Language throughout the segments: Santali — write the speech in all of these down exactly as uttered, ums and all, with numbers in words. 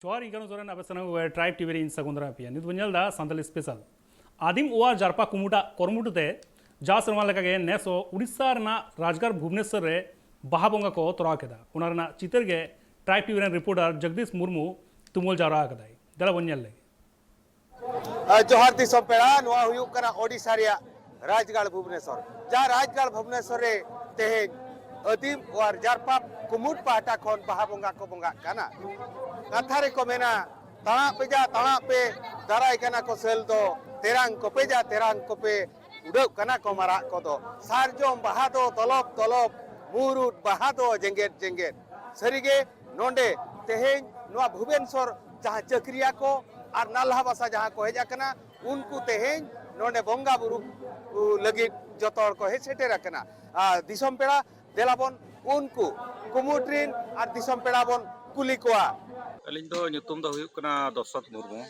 ᱡᱚᱦᱟᱨ, ᱤᱧ ᱠᱟᱱᱩ ᱥᱚᱨᱮᱱ, ᱟᱯᱮ ᱥᱟᱱᱟᱢ ᱠᱚ ᱴᱨᱟᱭᱤᱵᱽ ᱴᱤᱵᱷᱤ ᱨᱮ ᱤᱧ ᱥᱟᱹᱜᱩᱱ ᱫᱟᱨᱟᱢ ᱯᱮᱭᱟ᱾ ᱱᱤᱛ ᱵᱚᱱ ᱧᱮᱞ ᱮᱫᱟ ᱥᱟᱱᱛᱟᱞᱤ ᱥᱯᱮᱥᱟᱞ᱾ ᱟᱹᱫᱤᱢ ᱚᱣᱟᱨ ᱡᱟᱨᱯᱟ ᱠᱩᱢᱩᱴᱟᱜ ᱠᱩᱨᱩᱢᱩᱴᱩ ᱛᱮ ᱡᱟ ᱥᱮᱨᱢᱟ ᱞᱮᱠᱟᱜᱮ ᱱᱮᱥ ᱦᱚᱸ ᱩᱰᱤᱥᱟ ᱨᱮᱱᱟᱜ ᱨᱟᱡᱽᱜᱟᱲ ᱵᱷᱩᱵᱽᱱᱮᱥᱚᱨ ᱨᱮ ᱵᱟᱦᱟ ᱵᱚᱸᱜᱟ ᱠᱚ ᱛᱚᱨᱟᱣ ᱠᱮᱫᱟ᱾ ᱚᱱᱟ ᱨᱮᱱᱟᱜ ᱪᱤᱛᱟᱹᱨ ᱜᱮ ᱴᱨᱟᱭᱤᱵᱽ ᱴᱤᱵᱷᱤ ᱨᱮᱱ ᱨᱤᱯᱳᱨᱴᱟᱨ ᱡᱚᱜᱽᱫᱤᱥ ᱢᱩᱨᱢᱩ ᱛᱩᱢᱟᱹᱞ ᱡᱟᱣᱨᱟ ᱟᱠᱟᱫᱟᱭ᱾ ᱫᱮᱞᱟ ᱵᱚᱱ ᱧᱮᱞ ᱞᱮᱜᱮ᱾ ᱟᱨ ᱡᱚᱦᱟᱨ ᱫᱤᱥᱚᱢ ᱯᱮᱲᱟ, ᱱᱚᱣᱟ ᱦᱩᱭᱩᱜ ᱠᱟᱱᱟ ᱳᱰᱤᱥᱟ ᱨᱮᱭᱟᱜ ᱨᱟᱡᱽᱜᱟᱲ ᱵᱷᱩᱵᱽᱱᱮᱥᱚᱨ᱾ ᱡᱟᱦᱟᱸ ᱨᱟᱡᱽᱜᱟᱲ ᱵᱷᱩᱵᱽᱱᱮᱥᱚᱨ ᱨᱮ ᱛᱮᱦᱮᱧ ᱟᱹᱫᱤᱢ ᱚᱣᱟᱨ ᱡᱟᱨᱯᱟ ᱠᱩᱢᱩᱴ ᱯᱟᱦᱴᱟ ᱠᱷᱚᱱ ᱵᱟᱦᱟ ᱵᱚᱸᱜᱟ ᱠᱚ ᱵᱚᱸᱜᱟᱜ ᱠᱟᱱᱟ᱾ ᱠᱟᱛᱷᱟ ᱨᱮᱠᱚ ᱢᱮᱱᱟ, "ᱛᱟᱲᱟᱜ ᱯᱮ ᱡᱟ, ᱛᱟᱲᱟᱜ ᱯᱮ, ᱫᱟᱨᱟᱭ ᱠᱟᱱᱟ ᱠᱚ ᱥᱮᱞ ᱫᱚ, ᱛᱮᱨᱟᱝ ᱠᱚᱯᱮ ᱡᱟ, ᱛᱮᱨᱟᱝ ᱠᱚᱯᱮ, ᱩᱰᱟᱹᱜ ᱠᱟᱱᱟ ᱠᱚ ᱢᱟᱨᱟᱜ ᱠᱚᱫᱚ, ᱥᱟᱨᱡᱚᱢ ᱵᱟᱦᱟ ᱫᱚ ᱫᱚᱞᱚᱵ ᱫᱚᱞᱚᱵ, ᱢᱩᱨᱩᱫ ᱵᱟᱦᱟ ᱫᱚ ᱡᱮᱜᱮᱫ ᱡᱮᱜᱮᱫ᱾" ᱥᱟᱹᱨᱤᱜᱮ ᱱᱚᱰᱮ ᱛᱮᱦᱮᱧ ᱱᱚᱣᱟ ᱵᱷᱩᱵᱮᱱᱥᱚᱨ ᱡᱟᱦᱟᱸ ᱪᱟᱹᱠᱨᱤᱭᱟ ᱠᱚ ᱟᱨ ᱱᱟᱞᱦᱟ ᱵᱟᱥᱟ ᱡᱟᱦᱟᱸ ᱠᱚ ᱦᱮᱡ ᱟᱠᱟᱱᱟ, ᱩᱱᱠᱩ ᱛᱮᱦᱮᱧ ᱱᱚᱰᱮ ᱵᱚᱸᱜᱟ ᱵᱩᱨᱩ ᱞᱟᱹᱜᱤᱫ ᱡᱚᱛᱚ ᱦᱚᱲ ᱠᱚ ᱦᱮᱡ ᱥᱮᱴᱮᱨ ᱟᱠᱟᱱᱟ᱾ ᱟᱨ ᱫᱤᱥᱚᱢ ᱯᱮᱲᱟ, ᱫᱮᱞᱟ ᱵᱚᱱ ᱩᱱᱠᱩ ᱠᱩᱢᱩᱴ ᱨᱤᱱ ᱟᱨ ᱫᱤᱥᱚᱢ ᱯᱮᱲᱟ ᱵᱚᱱ ᱠᱩᱞᱤ ᱠᱚᱣᱟ᱾ ᱟᱹᱞᱤᱧ ᱫᱚ ᱧᱩᱛᱩᱢ ᱫᱚ ᱦᱩᱭᱩᱜ ᱠᱟᱱᱟ ᱫᱚᱥᱚᱛ ᱢᱩᱨᱢᱩ᱾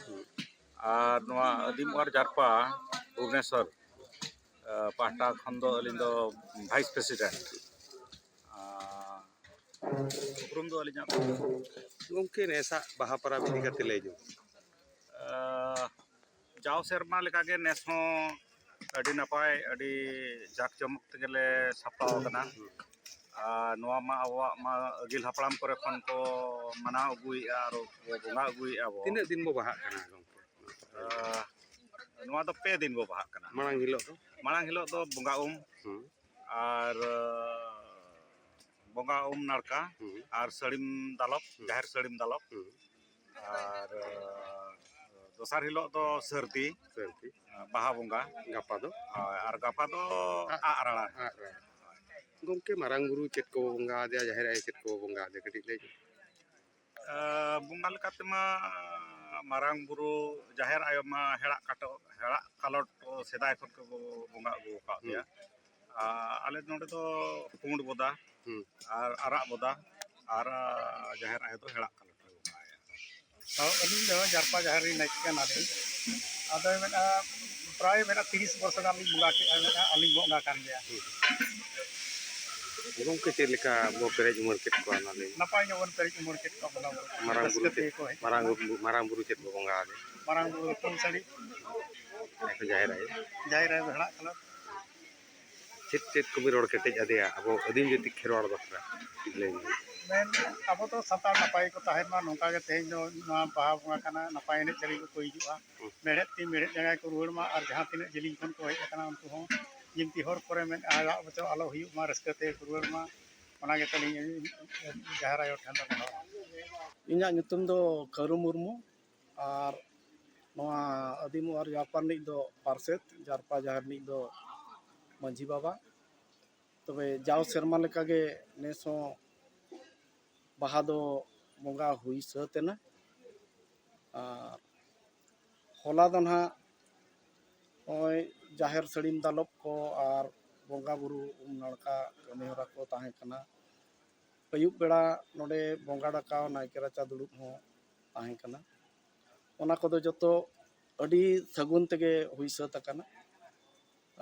ᱟᱨ ᱱᱚᱣᱟ ᱟᱹᱫᱤᱢ ᱚᱣᱟᱨ ᱡᱟᱨᱯᱟ ᱵᱷᱩᱵᱽᱱᱮᱥᱚᱨ, ᱟᱸ, ᱯᱟᱦᱴᱟ ᱠᱷᱚᱱ ᱫᱚ ᱟᱹᱞᱤᱧ ᱫᱚ ᱵᱷᱟᱭᱤᱥ ᱯᱨᱮᱥᱤᱰᱮᱱᱴ᱾ ᱟᱸ, ᱩᱯᱨᱩᱢ ᱫᱚ ᱟᱹᱞᱤᱧᱟᱜ ᱫᱚ ᱜᱚᱢᱠᱮ, ᱱᱮᱥᱟᱜ ᱵᱟᱦᱟ ᱯᱚᱨᱚᱵᱽ ᱤᱫᱤ ᱠᱟᱛᱮ ᱞᱟᱹᱭ ᱧᱚᱜ᱾ ᱟᱸ, ᱡᱟᱣ ᱥᱮᱨᱢᱟ ᱞᱮᱠᱟᱜᱮ ᱱᱮᱥ ᱦᱚᱸ ᱟᱹᱰᱤ ᱱᱟᱯᱟᱭ, ᱟᱹᱰᱤ ᱡᱟᱠ ᱡᱚᱢᱚᱠ ᱛᱮᱜᱮᱞᱮ ᱥᱟᱯᱲᱟᱣ ᱟᱠᱟᱱᱟ᱾ ᱟᱨ ᱱᱚᱣᱟ ᱢᱟ ᱟᱵᱚᱣᱟᱜ ᱢᱟ ᱟᱹᱜᱤᱞ ᱦᱟᱯᱲᱟᱢ ᱠᱚᱨᱮ ᱠᱷᱚᱱ ᱠᱚ ᱢᱟᱱᱟᱣ ᱟᱹᱜᱩᱭᱮᱫᱼᱟ ᱟᱨ ᱵᱚ ᱵᱚᱸᱜᱟ ᱟᱹᱜᱩᱭᱮᱫᱼᱟ ᱵᱚ᱾ ᱛᱤᱱᱟᱹᱜ ᱫᱤᱱ ᱵᱚ ᱵᱟᱦᱟᱜ ᱠᱟᱱᱟ ᱜᱚᱢᱠᱮ? ᱟᱸ, ᱱᱚᱣᱟ ᱫᱚ ᱯᱮ ᱫᱤᱱ ᱵᱚ ᱵᱟᱦᱟᱜ ᱠᱟᱱᱟ᱾ ᱢᱟᱲᱟᱝ ᱦᱤᱞᱳᱜ ᱫᱚ? ᱢᱟᱲᱟᱝ ᱦᱤᱞᱳᱜ ᱫᱚ ᱵᱚᱸᱜᱟ ᱩᱢ᱾ ᱦᱩᱸ᱾ ᱟᱨ, ᱟᱸ, ᱵᱚᱸᱜᱟ ᱩᱢ ᱱᱟᱲᱠᱟ᱾ ᱦᱩᱸ᱾ ᱟᱨ ᱥᱟᱹᱲᱤᱢ ᱫᱟᱞᱚᱵ, ᱦᱩᱸ᱾ ᱡᱟᱦᱮᱨ ᱥᱟᱹᱲᱤᱢ ᱫᱟᱞᱚᱵ᱾ ᱦᱩᱸ᱾ ᱟᱨ, ᱟᱸ, ᱫᱚᱥᱟᱨ ᱦᱤᱞᱳᱜ ᱫᱚ ᱥᱟᱹᱨᱫᱤ, ᱥᱟᱹᱨᱫᱤ᱾ ᱵᱟᱦᱟ ᱵᱚᱸᱜᱟ᱾ ᱜᱟᱯᱟ ᱫᱚ? ᱦᱳᱭ, ᱟᱨ ᱜᱟᱯᱟ ᱫᱚ ᱟᱜ ᱟᱜ ᱨᱟᱲᱟ᱾ ᱟᱜ ᱨᱟᱲᱟ᱾ ᱜᱚᱢᱠᱮ, ᱢᱟᱨᱟᱝ ᱵᱩᱨᱩ ᱪᱮᱫ ᱠᱚ ᱵᱚᱸᱜᱟ ᱟᱫᱮᱭᱟ, ᱡᱟᱦᱮᱨ ᱟᱭᱳ ᱪᱮᱫ ᱠᱚ ᱵᱚᱸᱜᱟ ᱟᱫᱮᱭᱟ, ᱠᱟᱹᱴᱤᱡ ᱞᱟᱹᱭ ᱧᱚᱜ? ᱟᱸ, ᱵᱚᱸᱜᱟ ᱞᱮᱠᱟ ᱛᱮᱢᱟ ᱢᱟᱨᱟᱝ ᱵᱩᱨᱩ, ᱡᱟᱦᱮᱨ ᱟᱭᱳ ᱢᱟ ᱦᱮᱲᱟᱜ ᱠᱟᱴᱚ-, ᱦᱮᱲᱟᱜ ᱠᱟᱞᱚᱴ ᱥᱮᱫᱟᱭ ᱠᱷᱚᱱ ᱠᱚ ᱵᱚᱸᱜᱟ ᱟᱹᱜᱩ ᱟᱠᱟᱫ ᱞᱮᱭᱟ᱾ ᱦᱩᱸ᱾ ᱟᱨ ᱟᱞᱮ ᱱᱚᱰᱮ ᱫᱚ ᱯᱩᱸᱰ ᱵᱚᱫᱟ ᱦᱩᱸ᱾ ᱟᱨ ᱟᱨᱟᱜ ᱵᱚᱫᱟ ᱟᱨ ᱡᱟᱦᱮᱨ ᱟᱭᱳ ᱫᱚ ᱦᱮᱲᱟᱜ ᱠᱟᱞᱚᱴ ᱞᱮ ᱵᱚᱸᱜᱟᱭᱟ᱾ ᱛᱚ, ᱟᱹᱞᱤᱧ ᱫᱚ ᱡᱟᱨᱯᱟ ᱡᱟᱦᱮᱨ ᱨᱤᱱ ᱱᱟᱭᱠᱮ ᱠᱟᱱᱟᱞᱤᱧ᱾ ᱟᱫᱚ ᱢᱮᱱᱟ, ᱯᱨᱟᱭ ᱢᱮᱱᱟ ᱛᱤᱨᱤᱥ ᱵᱚᱨᱥᱚ ᱜᱟᱱ ᱞᱤᱧ ᱵᱚᱸᱜᱟ ᱠᱮᱫᱼᱟ, ᱢᱮᱱᱟ ᱟᱹᱞᱤᱧ ᱵᱚᱸᱜᱟ ᱠᱟᱱ ᱜᱮᱭᱟ᱾ ᱦᱩᱸ᱾ ᱜᱚᱢᱠᱮ, ᱪᱮᱫ ᱞᱮᱠᱟ ᱵᱚ ᱯᱮᱨᱮᱡ ᱩᱢᱟᱹᱲ ᱠᱮᱫ ᱠᱚᱣᱟ, ᱚᱱᱟ ᱞᱟᱹᱭ ᱢᱮ᱾ ᱱᱟᱯᱟᱭ ᱧᱚᱜ ᱵᱚᱱ ᱯᱮᱨᱮᱡ ᱩᱢᱟᱹᱲ ᱠᱮᱫ ᱠᱚᱣᱟ ᱵᱚᱸᱜᱟ ᱵᱩᱨᱩ᱾ ᱢᱟᱨᱟᱝ ᱵᱩᱨᱩ ᱨᱟᱹᱥᱠᱟᱹ ᱪᱮᱫ, ᱛᱮᱜᱮ ᱠᱚ ᱦᱮᱡ ᱢᱟᱨᱟᱝ ᱟᱠᱟᱱᱟ᱾ ᱵᱩᱨᱩ, ᱢᱟᱨᱟᱝ ᱵᱩᱨᱩ ᱪᱮᱫ ᱵᱚ ᱵᱚᱸᱜᱟ ᱟᱫᱮ? ᱢᱟᱨᱟᱝ ᱵᱩᱨᱩ ᱨᱩᱯᱟᱹᱞ ᱥᱟᱹᱲᱤ᱾ ᱡᱟᱦᱮᱨ ᱟᱭᱳ᱾ ᱡᱟᱦᱮᱨ ᱟᱭᱳ ᱜᱷᱟᱲᱟᱜ ᱠᱟᱱᱟ᱾ ᱪᱮᱫ ᱪᱮᱫ ᱠᱚᱵᱤᱱ ᱨᱚᱲ ᱠᱮᱴᱮᱡ ᱟᱫᱮᱭᱟ ᱟᱵᱚ ᱟᱹᱫᱤᱢ ᱡᱟᱹᱛᱤ ᱠᱷᱮᱨᱣᱟᱲ ᱵᱟᱠᱷᱨᱟ? ᱞᱟᱹᱭ ᱢᱮ᱾ ᱢᱮᱱ, ᱟᱵᱚ ᱫᱚ ᱥᱟᱱᱛᱟᱲ ᱱᱟᱯᱟᱭ ᱜᱮᱠᱚ ᱛᱟᱦᱮᱱ ᱢᱟ, ᱱᱚᱝᱠᱟ ᱜᱮ ᱛᱮᱦᱮᱧ ᱫᱚ ᱱᱚᱣᱟ ᱵᱟᱦᱟ ᱵᱚᱸᱜᱟ ᱠᱟᱱᱟ, ᱱᱟᱯᱟᱭ ᱮᱱᱮᱡ ᱥᱮᱨᱮᱧ ᱠᱚᱠᱚ ᱦᱤᱡᱩᱜᱼᱟ᱾ ᱦᱩᱸ᱾ ᱢᱮᱲᱦᱮᱫ ᱛᱤ ᱢᱮᱲᱦᱮᱫ ᱡᱟᱸᱜᱟ ᱠᱚ ᱨᱩᱣᱟᱹᱲ ᱢᱟ, ᱟᱨ ᱡᱟᱦᱟᱸ ᱛᱤᱱᱟᱹᱜ ᱡᱮᱞᱮᱧ ᱠᱷᱚᱱ ᱠᱚ ᱦᱮᱡ ᱟᱠᱟᱱᱟ ᱩᱱᱠᱩ ᱦᱚᱸ ᱡᱤᱢᱛᱤ ᱦᱚᱨ ᱠᱚᱨᱮ ᱢᱮᱫ ᱟᱨᱟᱜ ᱵᱚᱪᱚ ᱟᱞᱚ ᱦᱩᱭᱩᱜ ᱢᱟ, ᱨᱟᱹᱥᱠᱟᱹ ᱛᱮ ᱠᱚ ᱨᱩᱣᱟᱹᱲ ᱢᱟ, ᱚᱱᱟ ᱜᱮ ᱛᱟᱹᱞᱤᱧ ᱡᱟᱦᱮᱨ ᱟᱭᱳ ᱴᱷᱮᱱ ᱫᱚ ᱱᱮᱦᱚᱨ᱾ ᱤᱧᱟᱹᱜ ᱧᱩᱛᱩᱢ ᱫᱚ ᱠᱟᱹᱨᱩ ᱢᱩᱨᱢᱩ, ᱟᱨ ᱱᱚᱣᱟ ᱟᱹᱫᱤᱢ ᱚᱣᱟᱨ ᱡᱟᱨᱯᱟ ᱨᱤᱱᱤᱡ ᱫᱚ ᱯᱟᱨᱥᱮᱛ, ᱡᱟᱨᱯᱟ ᱡᱟᱦᱮᱨ ᱨᱤᱱᱤᱡ ᱫᱚ ᱢᱟᱹᱡᱷᱤ ᱵᱟᱵᱟ᱾ ᱛᱚᱵᱮ ᱡᱟᱣ ᱥᱮᱨᱢᱟ ᱞᱮᱠᱟᱜᱮ ᱱᱮᱥ ᱦᱚᱸ ᱵᱟᱦᱟ ᱫᱚ ᱵᱚᱸᱜᱟ ᱦᱩᱭ ᱥᱟᱹᱛ ᱮᱱᱟ᱾ ᱟᱨ ᱦᱚᱞᱟ ᱫᱚ ᱱᱟᱦᱟᱜ ᱱᱚᱜᱼᱚᱭ ᱡᱟᱦᱮᱨ ᱥᱟᱹᱲᱤᱢ ᱫᱟᱞᱚᱵ ᱠᱚ ᱟᱨ ᱵᱚᱸᱜᱟ ᱵᱩᱨᱩ ᱩᱢ ᱱᱟᱲᱠᱟ ᱠᱟᱹᱢᱤ ᱦᱚᱨᱟ ᱠᱚ ᱛᱟᱦᱮᱸ ᱠᱟᱱᱟ᱾ ᱟᱹᱭᱩᱵ ᱵᱮᱲᱟ ᱱᱚᱰᱮ ᱵᱚᱸᱜᱟ ᱰᱟᱠᱟᱣ, ᱱᱟᱭᱠᱮ ᱨᱟᱪᱟ ᱫᱩᱲᱩᱵ ᱦᱚᱸ ᱛᱟᱦᱮᱸ ᱠᱟᱱᱟ᱾ ᱚᱱᱟ ᱠᱚᱫᱚ ᱡᱚᱛᱚ ᱟᱹᱰᱤ ᱥᱟᱹᱜᱩᱱ ᱛᱮᱜᱮ ᱦᱩᱭ ᱥᱟᱹᱛ ᱟᱠᱟᱱᱟ᱾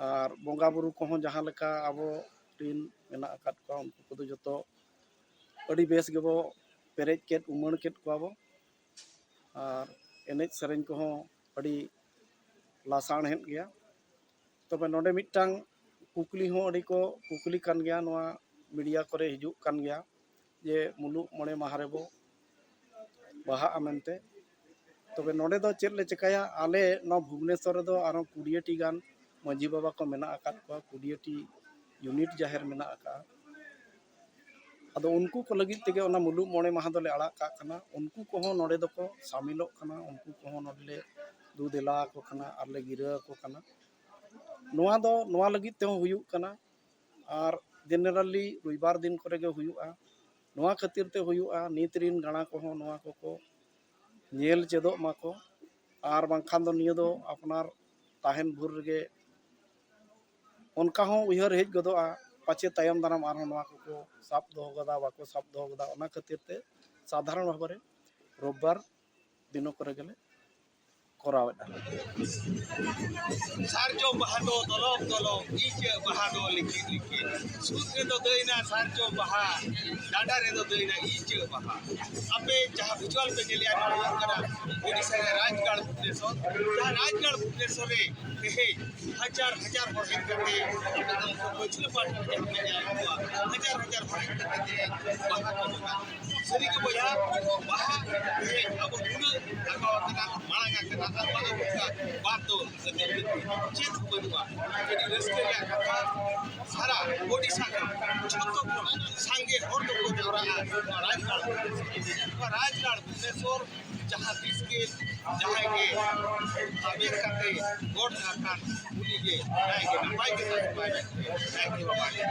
ᱟᱨ ᱵᱚᱸᱜᱟ ᱵᱩᱨᱩ ᱠᱚᱦᱚᱸ ᱡᱟᱦᱟᱸ ᱞᱮᱠᱟ ᱟᱵᱚ ᱨᱤᱱ ᱢᱮᱱᱟᱜ ᱟᱠᱟᱫ ᱠᱚᱣᱟ, ᱩᱱᱠᱩ ᱠᱚᱫᱚ ᱡᱚᱛᱚ ᱟᱹᱰᱤ ᱵᱮᱥ ᱜᱮᱵᱚ ᱯᱮᱨᱮᱡ ᱠᱮᱫ, ᱩᱢᱟᱹᱲ ᱠᱮᱫ ᱠᱚᱣᱟ ᱵᱚ᱾ ᱟᱨ ᱮᱱᱮᱡ ᱥᱮᱨᱮᱧ ᱠᱚᱦᱚᱸ ᱟᱹᱰᱤ ᱞᱟᱥᱟᱲᱦᱮᱫ ᱜᱮᱭᱟ᱾ ᱛᱚᱵᱮ ᱱᱚᱰᱮ ᱢᱤᱫᱴᱟᱝ ᱠᱩᱠᱞᱤ ᱦᱚᱸ ᱟᱹᱰᱤ ᱠᱚ ᱠᱩᱠᱞᱤ ᱠᱟᱱ ᱜᱮᱭᱟ ᱱᱚᱣᱟ ᱢᱤᱰᱤᱭᱟ ᱠᱚᱨᱮ ᱦᱤᱡᱩᱜ ᱠᱟᱱ ᱜᱮᱭᱟ, ᱡᱮ ᱢᱩᱞᱩᱜ ᱢᱚᱬᱮ ᱢᱟᱦᱟ ᱨᱮᱵᱚ ᱵᱟᱦᱟᱜᱼᱟ ᱢᱮᱱᱛᱮ᱾ ᱛᱚᱵᱮ ᱱᱚᱰᱮ ᱫᱚ ᱪᱮᱫ ᱞᱮ ᱪᱤᱠᱟᱹᱭᱟ? ᱟᱞᱮ ᱱᱚᱣᱟ ᱵᱷᱩᱵᱽᱱᱮᱥᱚᱨ ᱨᱮᱫᱚ ᱟᱨᱦᱚᱸ ᱠᱩᱲᱤᱭᱟᱹ ᱴᱤ ᱜᱟᱱ ᱢᱟᱹᱡᱷᱤ ᱵᱟᱵᱟ ᱠᱚ ᱢᱮᱱᱟᱜ ᱟᱠᱟᱫ ᱠᱚᱣᱟ, ᱠᱩᱲᱤᱭᱟᱹ ᱴᱤ ᱤᱭᱩᱱᱤᱴ ᱡᱟᱦᱮᱨ ᱢᱮᱱᱟᱜ ᱟᱠᱟᱫᱼᱟ᱾ ᱟᱫᱚ ᱩᱱᱠᱩ ᱠᱚ ᱞᱟᱹᱜᱤᱫ ᱛᱮᱜᱮ ᱚᱱᱟ ᱢᱩᱞᱩᱜ ᱢᱚᱬᱮ ᱢᱟᱦᱟ ᱫᱚᱞᱮ ᱟᱲᱟᱜ ᱠᱟᱜ ᱠᱟᱱᱟ᱾ ᱩᱱᱠᱩ ᱠᱚᱦᱚᱸ ᱱᱚᱰᱮ ᱫᱚᱠᱚ ᱥᱟᱢᱤᱞᱚᱜ ᱠᱟᱱᱟ, ᱩᱱᱠᱩ ᱠᱚᱦᱚᱸ ᱱᱚᱰᱮ ᱞᱮ ᱫᱩ ᱫᱮᱞᱟ ᱟᱠᱚ ᱠᱟᱱᱟ ᱟᱨ ᱞᱮ ᱜᱤᱨᱟᱹ ᱟᱠᱚ ᱠᱟᱱᱟ᱾ ᱱᱚᱣᱟ ᱫᱚ ᱱᱚᱣᱟ ᱞᱟᱹᱜᱤᱫ ᱛᱮᱦᱚᱸ ᱦᱩᱭᱩᱜ ᱠᱟᱱᱟ, ᱟᱨ generally ᱨᱚᱵᱤᱵᱟᱨ ᱫᱤᱱ ᱠᱚᱨᱮ ᱜᱮ ᱦᱩᱭᱩᱜᱼᱟ᱾ ᱱᱚᱣᱟ ᱠᱷᱟᱹᱛᱤᱨ ᱛᱮ ᱦᱩᱭᱩᱜᱼᱟ, ᱱᱤᱛ ᱨᱤᱱ ᱜᱟᱬᱟ ᱠᱚᱦᱚᱸ ᱱᱚᱣᱟ ᱠᱚᱠᱚ ᱧᱮᱞ ᱪᱮᱫᱚᱜ ᱢᱟᱠᱚ, ᱟᱨ ᱵᱟᱝᱠᱷᱟᱱ ᱫᱚ ᱱᱤᱭᱟᱹ ᱫᱚ ᱟᱯᱱᱟᱨ ᱛᱟᱦᱮᱱ ᱵᱷᱳᱨ ᱨᱮᱜᱮ ᱚᱱᱠᱟ ᱦᱚᱸ ᱩᱭᱦᱟᱹᱨ ᱦᱮᱡ ᱜᱚᱫᱚᱜᱼᱟ, ᱯᱟᱪᱮ ᱛᱟᱭᱚᱢ ᱫᱟᱨᱟᱢ ᱟᱨᱦᱚᱸ ᱱᱚᱣᱟ ᱠᱚᱠᱚ ᱥᱟᱵ ᱫᱚᱦᱚ ᱠᱟᱫᱟ, ᱵᱟᱠᱚ ᱥᱟᱵ ᱫᱚᱦᱚ ᱠᱟᱫᱟ᱾ ᱚᱱᱟ ᱠᱷᱟᱹᱛᱤᱨ ᱛᱮ ᱥᱟᱫᱷᱟᱨᱚᱱ ᱵᱷᱟᱵᱮ ᱨᱮ ᱨᱳᱵᱵᱟᱨ ᱫᱤᱱᱚ ᱠᱚᱨᱮ ᱜᱮᱞᱮ ᱠᱚᱨᱟᱣᱮᱫᱼᱟ᱾ ᱥᱟᱨᱡᱚᱢ ᱵᱟᱦᱟ ᱫᱚ ᱫᱚᱞᱚᱢ ᱫᱚᱞᱚᱢ, ᱤᱪᱟᱹᱜ ᱵᱟᱦᱟ ᱫᱚ ᱞᱤᱠᱤᱱ ᱞᱤᱠᱤᱱ᱾ ᱥᱩᱫ ᱨᱮᱫᱚ ᱫᱟᱹᱭᱱᱟ ᱥᱟᱨᱡᱚᱢ ᱵᱟᱦᱟ, ᱰᱟᱸᱰᱟ ᱨᱮᱫᱚ ᱫᱟᱹᱭᱱᱟ ᱤᱪᱟᱹᱜ ᱵᱟᱦᱟ᱾ ᱟᱯᱮ ᱡᱟᱦᱟᱸ visual ᱯᱮ ᱧᱮᱞᱮᱜᱼᱟ, ᱱᱚᱣᱟ ᱦᱩᱭᱩᱜ ᱠᱟᱱᱟ ᱳᱰᱤᱥᱟ ᱨᱮ ᱨᱟᱡᱽᱜᱟᱲ ᱵᱷᱩᱵᱽᱱᱮᱥᱚᱨ᱾ ᱡᱟᱦᱟᱸ ᱨᱟᱡᱽᱜᱟᱲ ᱵᱷᱩᱵᱽᱱᱮᱥᱚᱨ ᱨᱮ ᱛᱮᱦᱮᱧ ᱦᱟᱡᱟᱨ ᱦᱟᱡᱟᱨ ᱦᱚᱲ ᱦᱮᱡ ᱠᱟᱛᱮ ᱯᱟᱹᱪᱷᱞᱟᱹ ᱯᱟᱦᱴᱟ ᱨᱮ ᱡᱟᱦᱟᱸ ᱯᱮ ᱧᱮᱞ ᱠᱚᱣᱟ, ᱦᱟᱡᱟᱨ ᱦᱟᱡᱟᱨ ᱦᱚᱲ ᱦᱮᱡ ᱠᱟᱛᱮ ᱛᱮᱦᱮᱧ ᱵᱟᱦᱟ ᱠᱚ ᱵᱚᱸᱜᱟ᱾ ᱥᱟᱹᱨᱤ ᱜᱮ ᱵᱚᱭᱦᱟ, ᱵᱟᱦᱟ ᱛᱮᱦᱮᱧ ᱟᱵᱚ ᱱᱩᱱᱟᱹᱜ ᱞᱟᱜᱟᱣ ᱟᱠᱟᱱᱟ, ᱢᱟᱲᱟᱝ ᱟᱠᱟᱱᱟ, ᱟᱨ ᱵᱟᱝ ᱟᱵᱚ ᱵᱟᱫ ᱫᱚ ᱪᱮᱫ ᱦᱚᱸ ᱵᱟᱹᱱᱩᱜᱼᱟ᱾ ᱟᱹᱰᱤ ᱨᱟᱹᱥᱠᱟᱹ ᱨᱮᱭᱟᱜ ᱠᱟᱛᱷᱟ, ᱥᱟᱨᱟ ᱳᱰᱤᱥᱟ ᱠᱷᱚᱱ ᱡᱷᱚᱛᱚ ᱠᱷᱚᱱ ᱥᱟᱸᱜᱮ ᱦᱚᱲ ᱫᱚᱠᱚ ᱡᱟᱣᱨᱟᱜᱼᱟ ᱱᱚᱣᱟ ᱨᱟᱡᱽᱜᱟᱲ᱾ ᱱᱚᱣᱟ ᱨᱟᱡᱽᱜᱟᱲ ᱵᱷᱩᱵᱽᱱᱮᱥᱚᱨ ᱡᱟᱦᱟᱸ ᱛᱤᱥ ᱜᱮ ᱡᱟᱦᱟᱸᱭ ᱜᱮ ᱛᱟᱵᱮᱨ ᱠᱟᱛᱮ ᱜᱚᱰ ᱟᱠᱟᱱ, ᱩᱱᱤ ᱜᱮ ᱱᱟᱭ ᱜᱮ ᱱᱟᱯᱟᱭ ᱜᱮ ᱛᱟᱦᱮᱱ ᱢᱟᱭ ᱢᱮᱱᱛᱮ ᱱᱟᱭᱠᱮ ᱵᱟᱵᱟ ᱜᱮ᱾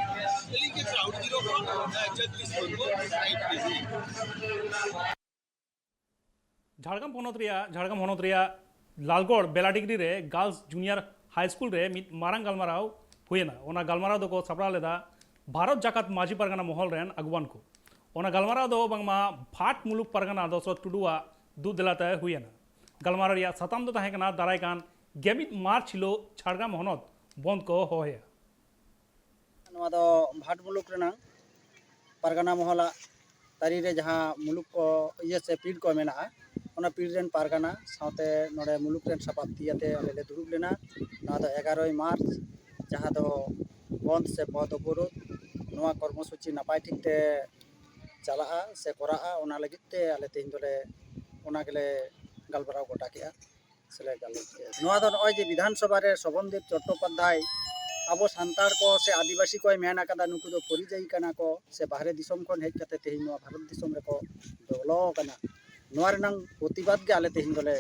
ᱟᱹᱞᱤᱧ ᱜᱮ ᱠᱨᱟᱣᱩᱰ ᱡᱤᱨᱳ ᱠᱷᱚᱱ, ᱮ, ᱡᱚᱜᱽᱫᱤᱥ ᱢᱩᱨᱢᱩ, ᱴᱟᱭᱤᱢ ᱴᱤᱵᱷᱤ᱾ ᱡᱷᱟᱲᱜᱨᱟᱢ ᱯᱚᱱᱚᱛ ᱨᱮᱭᱟᱜ, ᱡᱷᱟᱲᱜᱨᱟᱢ ᱦᱚᱱᱚᱛ ᱨᱮᱭᱟᱜ ᱞᱟᱞᱜᱚᱲ ᱵᱮᱞᱟᱰᱤᱜᱽᱨᱤ ᱨᱮ Girls Junior High School ᱨᱮ ᱢᱤᱫ ᱢᱟᱨᱟᱝ ᱜᱟᱞᱢᱟᱨᱟᱣ ᱦᱩᱭᱮᱱᱟ᱾ ᱚᱱᱟ ᱜᱟᱞᱢᱟᱨᱟᱣ ᱫᱚᱠᱚ ᱥᱟᱯᱲᱟᱣ ᱞᱮᱫᱟ ᱵᱷᱟᱨᱚᱛ ᱡᱟᱠᱟᱛ ᱢᱟᱹᱡᱷᱤ ᱯᱟᱨᱜᱟᱱᱟ ᱢᱚᱦᱚᱞ ᱨᱮᱱ ᱟᱜᱩᱣᱟᱱ ᱠᱚ᱾ ᱚᱱᱟ ᱜᱟᱞᱢᱟᱨᱟᱣ ᱫᱚ ᱵᱟᱝᱢᱟ ᱵᱷᱟᱴ ᱢᱩᱞᱩᱠ ᱯᱟᱨᱜᱟᱱᱟ ᱫᱚᱥᱚᱨᱚᱛᱷ ᱴᱩᱰᱩᱣᱟᱜ ᱫᱩᱜ ᱫᱮᱞᱟᱛᱮ ᱦᱩᱭᱮᱱᱟ᱾ ᱜᱟᱞᱢᱟᱨᱟᱣ ᱨᱮᱭᱟᱜ ᱥᱟᱛᱟᱢ ᱫᱚ ᱛᱟᱦᱮᱸ ᱠᱟᱱᱟ ᱫᱟᱨᱟᱭ ᱠᱟᱱ ᱜᱮᱢᱤᱫ ᱢᱟᱨᱪ ᱦᱤᱞᱳᱜ ᱡᱷᱟᱲᱜᱨᱟᱢ ᱦᱚᱱᱚᱛ ᱵᱚᱱᱫᱷ ᱠᱚ ᱦᱚᱦᱚᱭᱟ᱾ ᱱᱚᱣᱟ ᱫᱚ ᱵᱷᱟᱴ ᱢᱩᱞᱩᱠ ᱨᱮᱱᱟᱝ ᱯᱟᱨᱜᱟᱱᱟ ᱢᱚᱦᱚᱞᱟᱜ ᱛᱟᱹᱨᱤ ᱨᱮ ᱡᱟᱦᱟᱸ ᱢᱩᱞᱩᱠ ᱠᱚ, ᱤᱭᱟᱹ ᱥᱮ ᱯᱤᱲ ᱠᱚ ᱢᱮᱱᱟᱜᱼᱟ, ᱚᱱᱟ ᱯᱤᱲ ᱨᱮᱱ ᱯᱟᱨᱜᱟᱱᱟ ᱥᱟᱶᱛᱮ ᱱᱚᱰᱮ ᱢᱩᱞᱩᱠ ᱨᱮᱱ ᱥᱟᱯᱟᱵ ᱛᱤ ᱟᱛᱮ ᱟᱞᱮ ᱞᱮ ᱫᱩᱲᱩᱵ ᱞᱮᱱᱟ᱾ ᱱᱚᱣᱟ ᱫᱚ ᱮᱜᱟᱨᱚᱭ ᱢᱟᱨᱪ, ᱡᱟᱦᱟᱸ ᱫᱚ ᱵᱚᱱᱫᱷ ᱥᱮ ᱯᱚᱫᱽ ᱚᱵᱚᱨᱳᱫᱷ, ᱱᱚᱣᱟ ᱠᱚᱨᱢᱚᱥᱩᱪᱤ ᱱᱟᱯᱟᱭ ᱴᱷᱤᱠ ᱛᱮ ᱪᱟᱞᱟᱜᱼᱟ ᱥᱮ ᱠᱚᱨᱟᱜᱼᱟ, ᱚᱱᱟ ᱞᱟᱹᱜᱤᱫ ᱛᱮ ᱟᱞᱮ ᱛᱮᱦᱮᱧ ᱫᱚᱞᱮ, ᱚᱱᱟ ᱜᱮᱞᱮ ᱜᱟᱞᱢᱟᱨᱟᱣ ᱜᱚᱴᱟ ᱠᱮᱜᱼᱟ ᱥᱮᱞᱮ ᱜᱟᱞᱚᱪ ᱠᱮᱜᱼᱟ᱾ ᱱᱚᱣᱟ ᱫᱚ ᱱᱚᱜᱼᱚᱭ ᱡᱮ ᱵᱤᱫᱷᱟᱱ ᱥᱚᱵᱷᱟ ᱨᱮ ᱥᱚᱵᱚᱱᱫᱮᱵ ᱪᱚᱴᱴᱳᱯᱟᱫᱽᱫᱷᱟᱭ ᱟᱵᱚ ᱥᱟᱱᱛᱟᱲ ᱠᱚ ᱥᱮ ᱟᱹᱫᱤᱵᱟᱹᱥᱤ ᱠᱚᱭ ᱢᱮᱱ ᱟᱠᱟᱫᱟ, ᱱᱩᱠᱩ ᱫᱚ ᱯᱚᱨᱤᱡᱟᱭᱤ ᱠᱟᱱᱟ ᱠᱚ ᱥᱮ ᱵᱟᱦᱨᱮ ᱫᱤᱥᱚᱢ ᱠᱷᱚᱱ ᱦᱮᱡ ᱠᱟᱛᱮ ᱛᱮᱦᱮᱧ ᱱᱚᱣᱟ ᱵᱷᱟᱨᱚᱛ ᱫᱤᱥᱚᱢ ᱨᱮᱠᱚ ᱵᱚᱞᱚ ᱟᱠᱟᱱᱟ᱾ ᱱᱚᱣᱟ ᱨᱮᱱᱟᱝ ᱯᱨᱚᱛᱤᱵᱟᱫᱽ ᱜᱮ ᱟᱞᱮ ᱛᱮᱦᱮᱧ ᱫᱚᱞᱮ,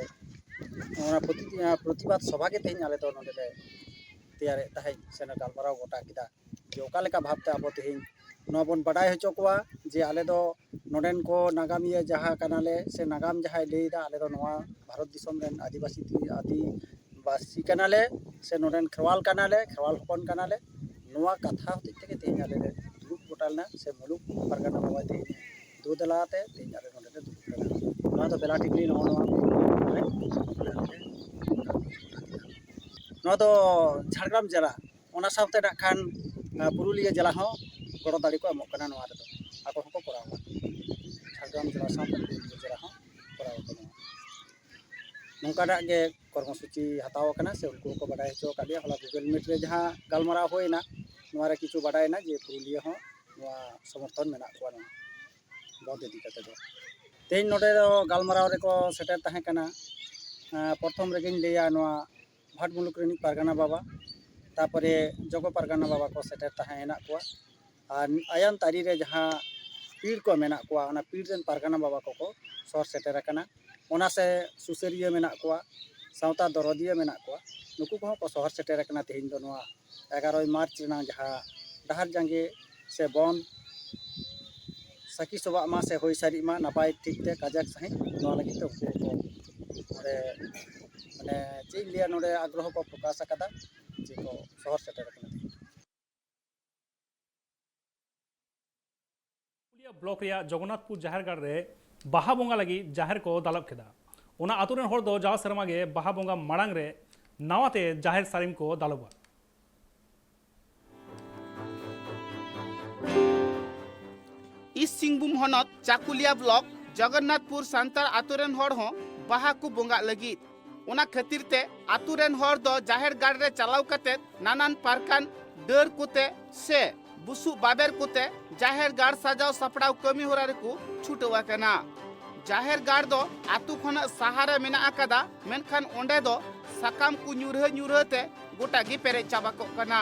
ᱚᱱᱟ ᱯᱨᱚᱛᱤ-, ᱯᱨᱚᱛᱤᱵᱟᱫᱽ ᱥᱚᱵᱷᱟ ᱜᱮ ᱛᱮᱦᱮᱧ ᱟᱞᱮ ᱫᱚ ᱱᱚᱰᱮ ᱞᱮ ᱛᱮᱭᱟᱨᱮᱫ ᱛᱟᱦᱮᱸᱫ ᱥᱮ ᱞᱮ ᱜᱟᱞᱢᱟᱨᱟᱣ ᱜᱚᱴᱟ ᱠᱮᱫᱟ᱾ ᱡᱮ ᱚᱠᱟ ᱞᱮᱠᱟ ᱵᱷᱟᱵᱽᱛᱮ ᱟᱵᱚ ᱛᱮᱦᱮᱧ ᱱᱚᱣᱟ ᱵᱚᱱ ᱵᱟᱰᱟᱭ ᱦᱚᱪᱚ ᱠᱚᱣᱟ ᱡᱮ ᱟᱞᱮ ᱫᱚ ᱱᱚᱰᱮᱱ ᱠᱚ ᱱᱟᱜᱟᱢᱤᱭᱟᱹ ᱡᱟᱦᱟᱸ ᱠᱟᱱᱟᱞᱮ ᱥᱮ ᱱᱟᱜᱟᱢ ᱡᱟᱦᱟᱸᱭ ᱞᱟᱹᱭᱫᱟ, ᱟᱞᱮ ᱫᱚ ᱱᱚᱣᱟ ᱵᱷᱟᱨᱚᱛ ᱫᱤᱥᱚᱢ ᱨᱮᱱ ᱟᱹᱫᱤᱵᱟᱹᱥᱤ ᱛᱤ-, ᱟᱹᱫᱤᱵᱟᱹᱥᱤ ᱠᱟᱱᱟᱞᱮ ᱥᱮ ᱱᱚᱰᱮᱱ ᱠᱷᱮᱨᱣᱟᱞ ᱠᱟᱱᱟᱞᱮ, ᱠᱷᱮᱨᱣᱟᱞ ᱦᱚᱯᱚᱱ ᱠᱟᱱᱟᱞᱮ᱾ ᱱᱚᱣᱟ ᱠᱟᱛᱷᱟ ᱦᱚᱛᱮᱡ ᱛᱮᱜᱮ ᱛᱮᱦᱮᱧ ᱟᱞᱮ ᱞᱮ ᱫᱩᱲᱩᱵ ᱜᱚᱴᱟ ᱞᱮᱱᱟ ᱥᱮ ᱢᱩᱞᱩᱠ ᱯᱟᱨᱜᱟᱱᱟ ᱵᱟᱵᱟᱭ ᱛᱮᱦᱮᱧ ᱫᱩ ᱫᱮᱞᱟ ᱟᱛᱮ ᱛᱮᱦᱮᱧ ᱟᱞᱮ ᱱᱚᱰᱮ ᱞᱮ ᱫᱩᱲᱩᱵ ᱞᱮᱱᱟ᱾ ᱱᱚᱣᱟ ᱫᱚ ᱵᱮᱞᱟ ᱴᱤᱠᱞᱤ ᱱᱚᱜᱼᱚ ᱱᱚᱣᱟ ᱱᱚᱣᱟ ᱫᱚ ᱡᱷᱟᱲᱜᱨᱟᱢ ᱡᱮᱞᱟ, ᱚᱱᱟ ᱥᱟᱶᱛᱮ ᱱᱟᱜ ᱠᱷᱟᱱ, ᱟᱸ, ᱯᱩᱨᱩᱞᱤᱭᱟᱹ ᱡᱮᱞᱟ ᱦᱚᱸ ᱜᱚᱲᱚ ᱫᱟᱲᱮ ᱠᱚ ᱮᱢᱚᱜ ᱠᱟᱱᱟ ᱱᱚᱣᱟ ᱨᱮᱫᱚ᱾ ᱟᱠᱚ ᱦᱚᱸᱠᱚ ᱠᱚᱨᱟᱣᱟ, ᱡᱷᱟᱲᱜᱨᱟᱢ ᱡᱮᱞᱟ ᱥᱟᱶᱛᱮ ᱯᱩᱨᱩᱞᱤᱭᱟᱹ ᱡᱮᱞᱟ ᱦᱚᱸ ᱠᱚᱨᱟᱣ ᱟᱠᱚ ᱱᱚᱣᱟ᱾ ᱱᱚᱝᱠᱟᱱᱟᱜ ᱜᱮ ᱠᱚᱨᱢᱚᱥᱩᱪᱤ ᱦᱟᱛᱟᱣ ᱟᱠᱟᱱᱟ, ᱥᱮ ᱩᱱᱠᱩ ᱦᱚᱸᱠᱚ ᱵᱟᱰᱟᱭ ᱦᱚᱪᱚ ᱟᱠᱟᱫ ᱞᱮᱭᱟ᱾ ᱦᱚᱞᱟ Google Meet ᱨᱮ ᱡᱟᱦᱟᱸ ᱜᱟᱞᱢᱟᱨᱟᱣ ᱦᱩᱭᱮᱱᱟ, ᱱᱚᱣᱟ ᱨᱮ ᱠᱤᱪᱷᱩ ᱵᱟᱰᱟᱭᱮᱱᱟ ᱡᱮ ᱯᱩᱨᱩᱞᱤᱭᱟᱹ ᱦᱚᱸ ᱱᱚᱣᱟ ᱥᱚᱢᱚᱨᱛᱷᱚᱱ ᱢᱮᱱᱟᱜ ᱠᱚᱣᱟ ᱱᱚᱣᱟ ᱵᱚᱱᱫᱷ ᱤᱫᱤ ᱠᱟᱛᱮ ᱫᱚ᱾ ᱛᱮᱦᱮᱧ ᱱᱚᱰᱮ ᱫᱚ ᱜᱟᱞᱢᱟᱨᱟᱣ ᱨᱮᱠᱚ ᱥᱮᱴᱮᱨ ᱛᱟᱦᱮᱸ ᱠᱟᱱᱟ, ᱮᱸ, ᱯᱨᱚᱛᱷᱚᱢ ᱨᱮᱜᱮᱧ ᱞᱟᱹᱭᱟ, ᱱᱚᱣᱟ ᱵᱷᱟᱴ ᱢᱩᱞᱩᱠ ᱨᱤᱱᱤᱡ ᱯᱟᱨᱜᱟᱱᱟ ᱵᱟᱵᱟ, ᱛᱟᱯᱚᱨᱮ ᱡᱚᱜᱚ ᱯᱟᱨᱜᱟᱱᱟ ᱵᱟᱵᱟ ᱠᱚ ᱥᱮᱴᱮᱨ ᱛᱟᱦᱮᱸ ᱦᱮᱱᱟᱜ ᱠᱚᱣᱟ᱾ ᱟᱨ ᱟᱭᱟᱱ ᱛᱟᱹᱨᱤ ᱨᱮ ᱡᱟᱦᱟᱸ ᱯᱤᱲ ᱠᱚ ᱢᱮᱱᱟᱜ ᱠᱚᱣᱟ, ᱚᱱᱟ ᱯᱤᱲ ᱨᱮᱱ ᱯᱟᱨᱜᱟᱱᱟ ᱵᱟᱵᱟ ᱠᱚᱠᱚ ᱥᱚᱦᱚᱨ ᱥᱮᱴᱮᱨ ᱟᱠᱟᱱᱟ᱾ ᱚᱱᱟ ᱥᱮ ᱥᱩᱥᱟᱹᱨᱤᱭᱟᱹ ᱢᱮᱱᱟᱜ ᱠᱚᱣᱟ, ᱥᱟᱶᱛᱟ ᱫᱚᱨᱚᱫᱤᱭᱟᱹ ᱢᱮᱱᱟᱜ ᱠᱚᱣᱟ, ᱱᱩᱠᱩ ᱠᱚᱦᱚᱸ ᱠᱚ ᱥᱚᱦᱚᱨ ᱥᱮᱴᱮᱨ ᱟᱠᱟᱱᱟ ᱛᱮᱦᱮᱧ ᱫᱚ ᱱᱚᱣᱟ ᱮᱜᱟᱨᱚᱭ ᱢᱟᱨᱪ ᱨᱮᱱᱟᱜ ᱡᱟᱦᱟᱸ ᱰᱟᱦᱟᱨ ᱡᱟᱸᱜᱮ ᱥᱮ ᱵᱚᱱᱫᱷ ᱥᱟᱹᱠᱷᱤ ᱥᱚᱵᱷᱟᱜ ᱢᱟ ᱥᱮ ᱦᱩᱭ ᱥᱟᱹᱨᱤᱜ ᱢᱟ ᱱᱟᱯᱟᱭ ᱴᱷᱤᱠ ᱛᱮ ᱠᱟᱡᱟᱠ ᱥᱟᱺᱦᱤᱡ, ᱱᱚᱣᱟ ᱞᱟᱹᱜᱤᱫ ᱛᱮ ᱩᱱᱠᱩ ᱠᱚ ᱱᱚᱰᱮ, ᱢᱟᱱᱮ, ᱪᱮᱫ ᱤᱧ ᱞᱟᱹᱭᱟ, ᱱᱚᱰᱮ ᱟᱜᱽᱨᱚᱦᱚ ᱠᱚ ᱯᱨᱚᱠᱟᱥ ᱟᱠᱟᱫᱟ ᱡᱮ ᱠᱚ ᱥᱚᱦᱚᱨ ᱥᱮᱴᱮᱨ ᱟᱠᱟᱱᱟ᱾ ᱯᱩᱨᱩᱞᱤᱭᱟᱹ ᱵᱞᱚᱠ ᱨᱮᱭᱟᱜ ᱡᱚᱜᱚᱱᱱᱟᱛᱷᱯᱩᱨ ᱡᱟᱦᱮᱨ ᱜᱟᱲ ᱨᱮ ᱵᱟᱦᱟ ᱵᱚᱸᱜᱟ ᱞᱟᱹᱜᱤᱫ ᱡᱟᱦᱮᱨ ᱠᱚ ᱫᱟᱞᱚᱵ ᱠᱮᱫᱟ᱾ ᱚᱱᱟ ᱟᱛᱳ ᱨᱮᱱ ᱦᱚᱲ ᱫᱚ ᱡᱟᱣ ᱥᱮᱨᱢᱟ ᱜᱮ ᱵᱟᱦᱟ ᱵᱚᱸᱜᱟ ᱢᱟᱲᱟᱝ ᱨᱮ ᱱᱟᱣᱟ ᱛᱮ ᱡᱟᱦᱮᱨ ᱥᱟᱹᱲᱤᱢ ᱠᱚ ᱫᱟᱞᱚᱵᱟ᱾ ᱤᱥᱴ ᱥᱤᱝᱵᱷᱩᱢ ᱦᱚᱱᱚᱛ ᱪᱟᱠᱩᱞᱤᱭᱟ ᱵᱞᱚᱠ ᱡᱚᱜᱚᱱᱱᱟᱛᱷᱯᱩᱨ ᱥᱟᱱᱛᱟᱲ ᱟᱛᱳ ᱨᱮᱱ ᱦᱚᱲ ᱦᱚᱸ ᱵᱟᱦᱟ ᱠᱚ ᱵᱚᱸᱜᱟᱜ ᱞᱟᱹᱜᱤᱫ᱾ ᱚᱱᱟ ᱠᱷᱟᱹᱛᱤᱨ ᱛᱮ ᱟᱛᱳ ᱨᱮᱱ ᱦᱚᱲ ᱫᱚ ᱡᱟᱦᱮᱨ ᱜᱟᱲ ᱨᱮ ᱪᱟᱞᱟᱣ ᱠᱟᱛᱮ ᱱᱟᱱᱟᱱ ᱯᱟᱨᱠᱟᱱ ᱰᱟᱹᱨ ᱠᱚᱛᱮ ᱥᱮ ᱵᱩᱥᱩᱵ ᱵᱟᱵᱮᱨ ᱠᱚᱛᱮ ᱡᱟᱦᱮᱨ ᱜᱟᱲ ᱥᱟᱡᱟᱣ ᱥᱟᱯᱲᱟᱣ ᱠᱟᱹᱢᱤ ᱦᱚᱨᱟ ᱨᱮᱠᱚ ᱪᱷᱩᱴᱟᱹᱣ ᱟᱠᱟᱱᱟ᱾ ᱡᱟᱦᱮᱨ ᱜᱟᱲ ᱫᱚ ᱟᱛᱳ ᱠᱷᱚᱱᱟᱜ ᱥᱟᱦᱟ ᱨᱮ ᱢᱮᱱᱟᱜ ᱟᱠᱟᱫᱟ, ᱢᱮᱱᱠᱷᱟᱱ ᱚᱸᱰᱮ ᱫᱚ ᱥᱟᱠᱟᱢ ᱠᱚ ᱧᱩᱨᱦᱟᱹ ᱧᱩᱨᱦᱟᱹ ᱛᱮ ᱜᱚᱴᱟ ᱜᱮ ᱯᱮᱨᱮᱡ ᱪᱟᱵᱟ ᱠᱚᱜ ᱠᱟᱱᱟ᱾